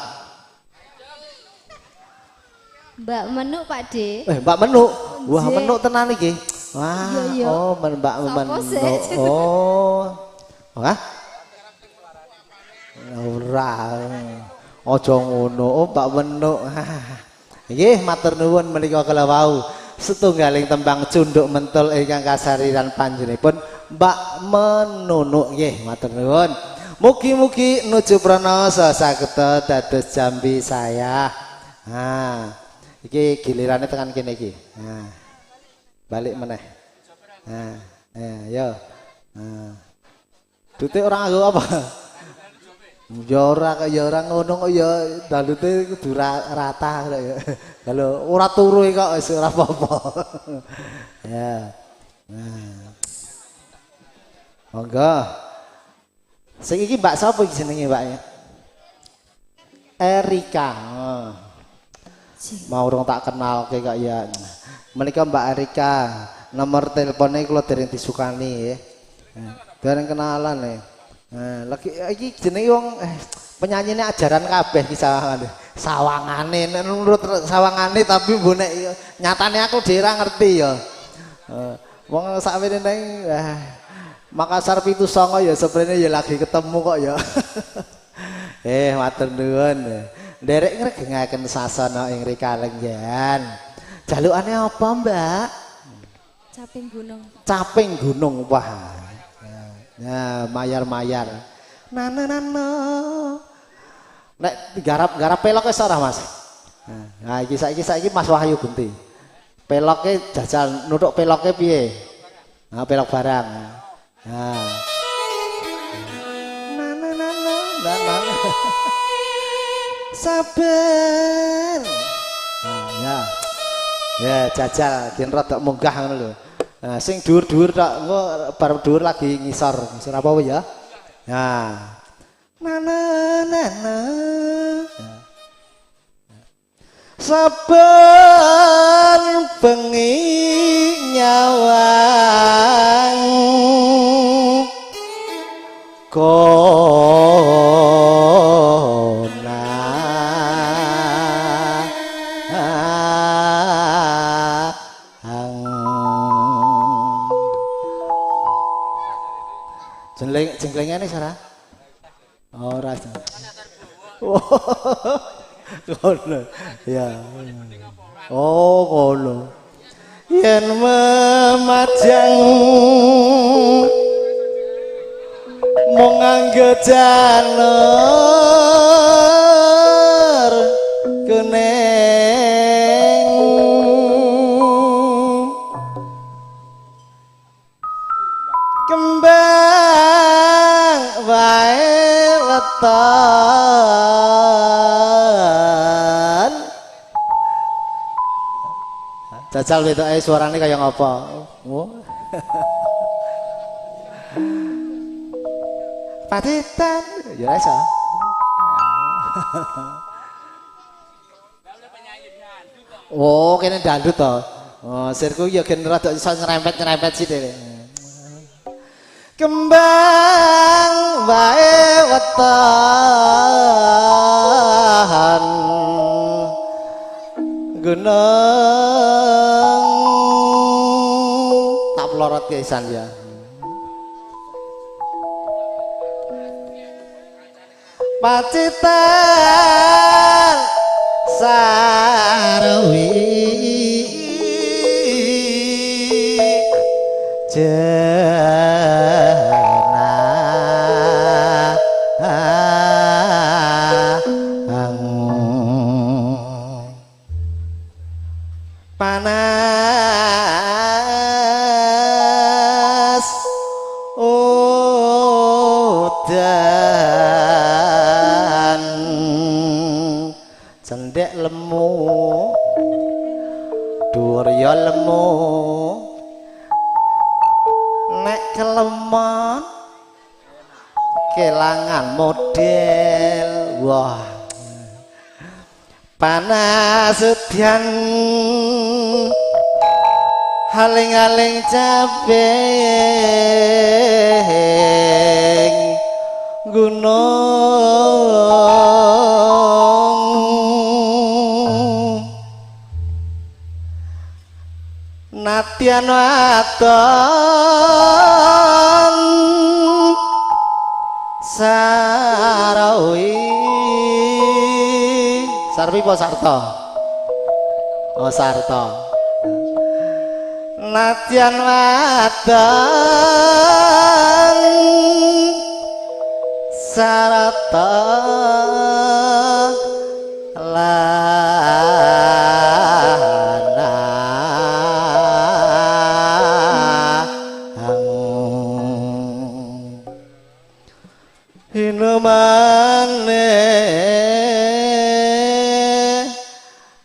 D: Mbak Menuk, Pak D.
B: Mbak Menuk. Wah, Menuk tenan iki. Wah,
D: yo, yo.
B: Oh, Mbak Menuk. Oh. Hah? Ora. Aja ngono, oh Mbak Menuk. Nggih, matur nuwun menika kala wau setunggaling tembang cunduk mentul ingkang kasariran panjenenganipun Mbak Menunuk. Nggih, matur nuwun. Mugi-mugi nuju prana saged dados jambi saya. Nah, iki gilirane tekan kene iki. Nah. Balik meneh. Nah, yo. Nah. Dute ora nganggo apa? Ya ora ya ora ngono kok ya dalute kudu rata kok ya. Kalau ora turu kok wis ora apa-apa. Ya. Nah. Monggo. Sing iki Mbak sapa iki jenenge Mbak ya? Erika. Oh. Mau urung tak kenalke kok ya. Menika Mbak Erika, nomor teleponnya kula dereng disukani ya. Dereng kenalan ya. Nah, lagi iki jenenge wong penyanyine ajaran kabeh iki sawangane. Sawangane nek nurut sawangane tapi mbok nek nyatane aku dhewe ra ngerti ya. Wong sakwene nang Makassar 79 ya seprene ya lagi ketemu kok ya. Matur nuwun. Nderek ngregengaken sasana ing Rikalenggan. Jalukane apa, Mbak?
D: Caping gunung.
B: Caping gunung, wah. Nah, mayar-mayar. Nana nana. Nek garap-garap pelok wis ora, Mas? Nah, iki saiki Mas Wahyu genti. Peloke jajal nuthuk peloke piye? Nah, pelok barang. Nah. Nana nana nana. Sabar. Nah, ya. Ya, jajal gen rada munggah ngono lho. Nah, sing dhuwur-dhuwur tok engko bar dhuwur lagi ngisor. Ngisor apa ya? Nah. Nana nana. Saben bengi nyawang kona jengklengane Sarah? Ora. Ngono. Ya. Oh, ngono. Yen memajang mung nganggo janur kuning kembang wae weton. Jajal wedoke suarane kaya ngapa? Oh. Patitan ya iso. Oh, kene dangdut to. Oh, sirku ya gen rada iso nyerempet-nyerempet sithik. Kembang wae weton gunung tak pelorot ke isan ya. Pacitan sarwi jenang panas udan cendek lemu dhuwur ya lemu nek kelemon kelangan model. Wah, panas udan Haling-haling caping gunung Natyan waton Sarawi. Sarwi apa Sarto? Oh Sarto. Natyan waton Sarata lanang Inumane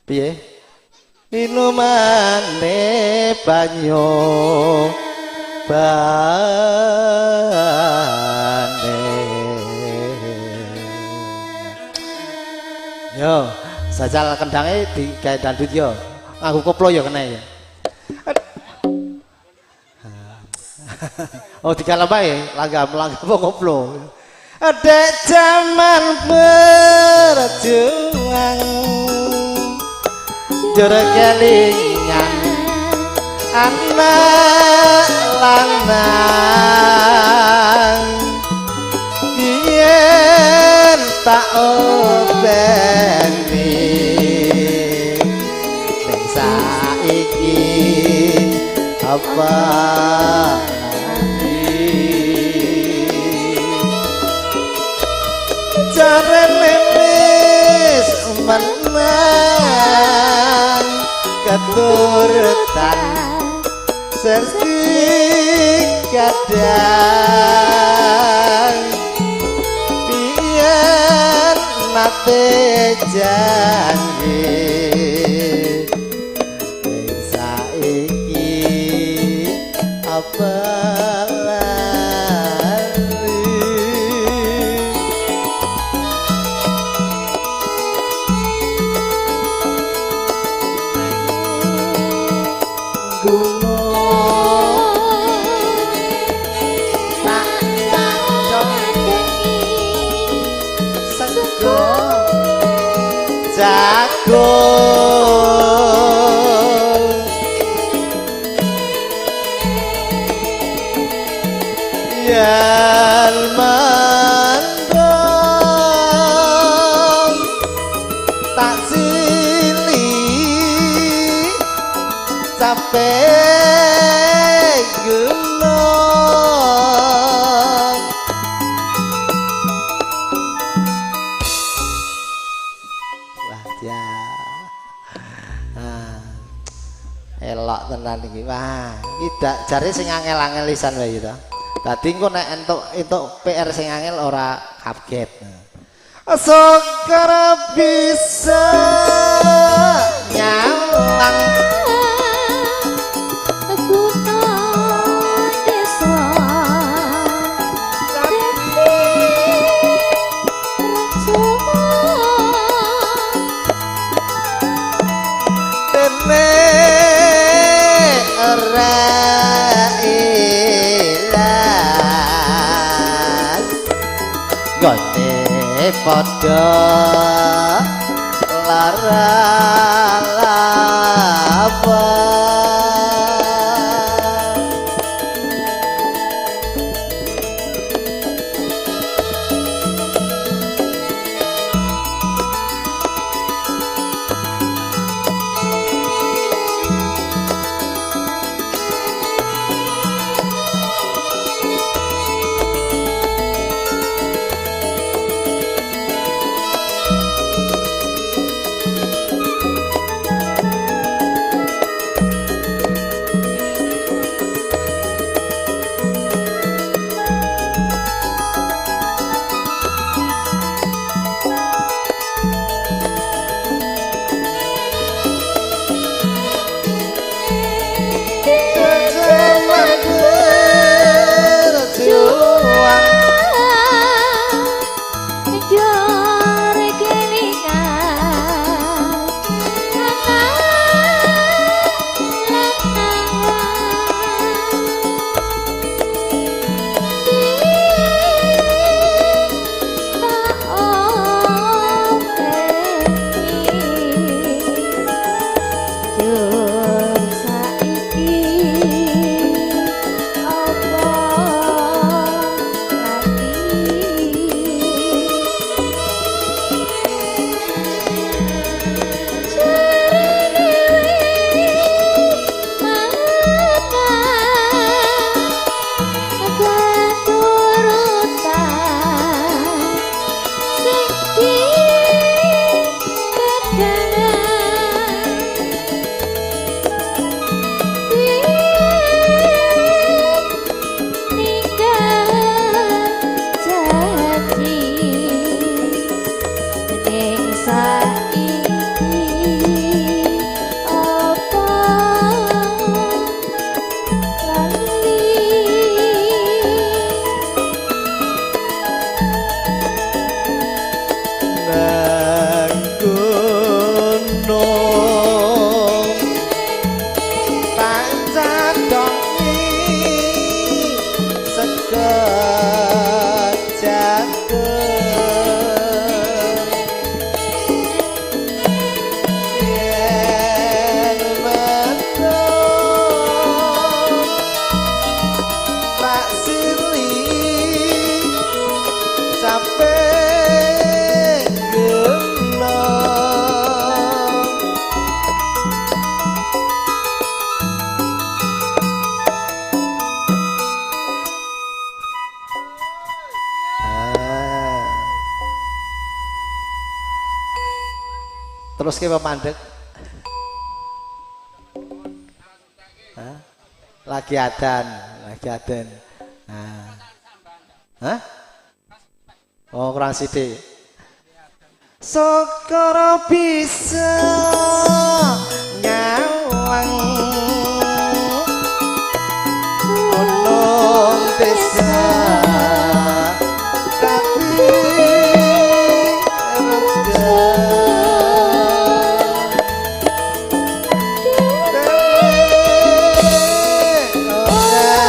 B: piye inumane banyu bane. Yo, sajal kendange digawe dandut yo. Nganggo koplo yo kena ya. Oh dikalem bae, langgam-langgam apa koplo. Dek jaman berjuang jur kelingan anak lanang yen tak openi ning saiki apa jarene wis menang keturutan sesi kadang biyen nate janji ning saiki apa jagung yen mendung tak sili sampai gunung. Wah ya. Elok tenan iki. Wah, iki jare sing angel-angel lisan wae to. Dadi engko nek entuk PR sing angel ora kaget. Sokara bisa nyalang
D: kutha desa
B: dene ora ilang gone padha lara lapa.
D: Ning saiki apa lali
B: nang gunung tak cadongi sego jagung yen metu tak sili sampe gelo. Ah. Terus ke pemandek. Hah? Lagi adan, lagi adan. Nah. Hah? Oh, kurang sithik. Sokoro bisa nyawang gunung desa tapi reja. Ora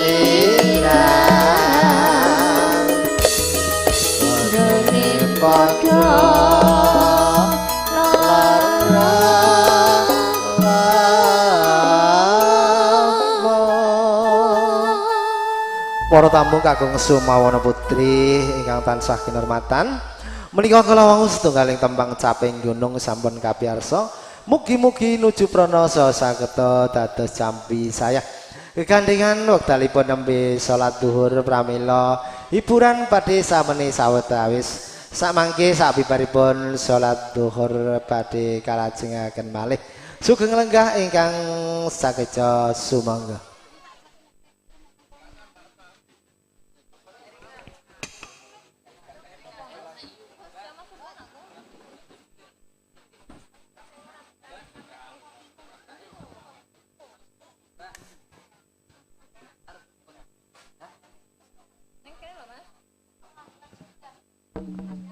B: ilang
D: Nggone
B: padha
D: lara
B: Para tamu kagungem Sumawana Putri ingkang tansah kinurmatan, menika kala wau setunggaling tembang Caping Gunung sampun kapiyarsa. Mugi-mugi nuju prana saha sageta dados jampi sayah. Kegandengan wekdalipun nembe salat zuhur pramila hiburan badhe samene sawetawis. Samangke sabibaripun salat zuhur badhe kalajengaken malih. Sugeng lenggah ingkang sakeca sumangga.
D: Mas.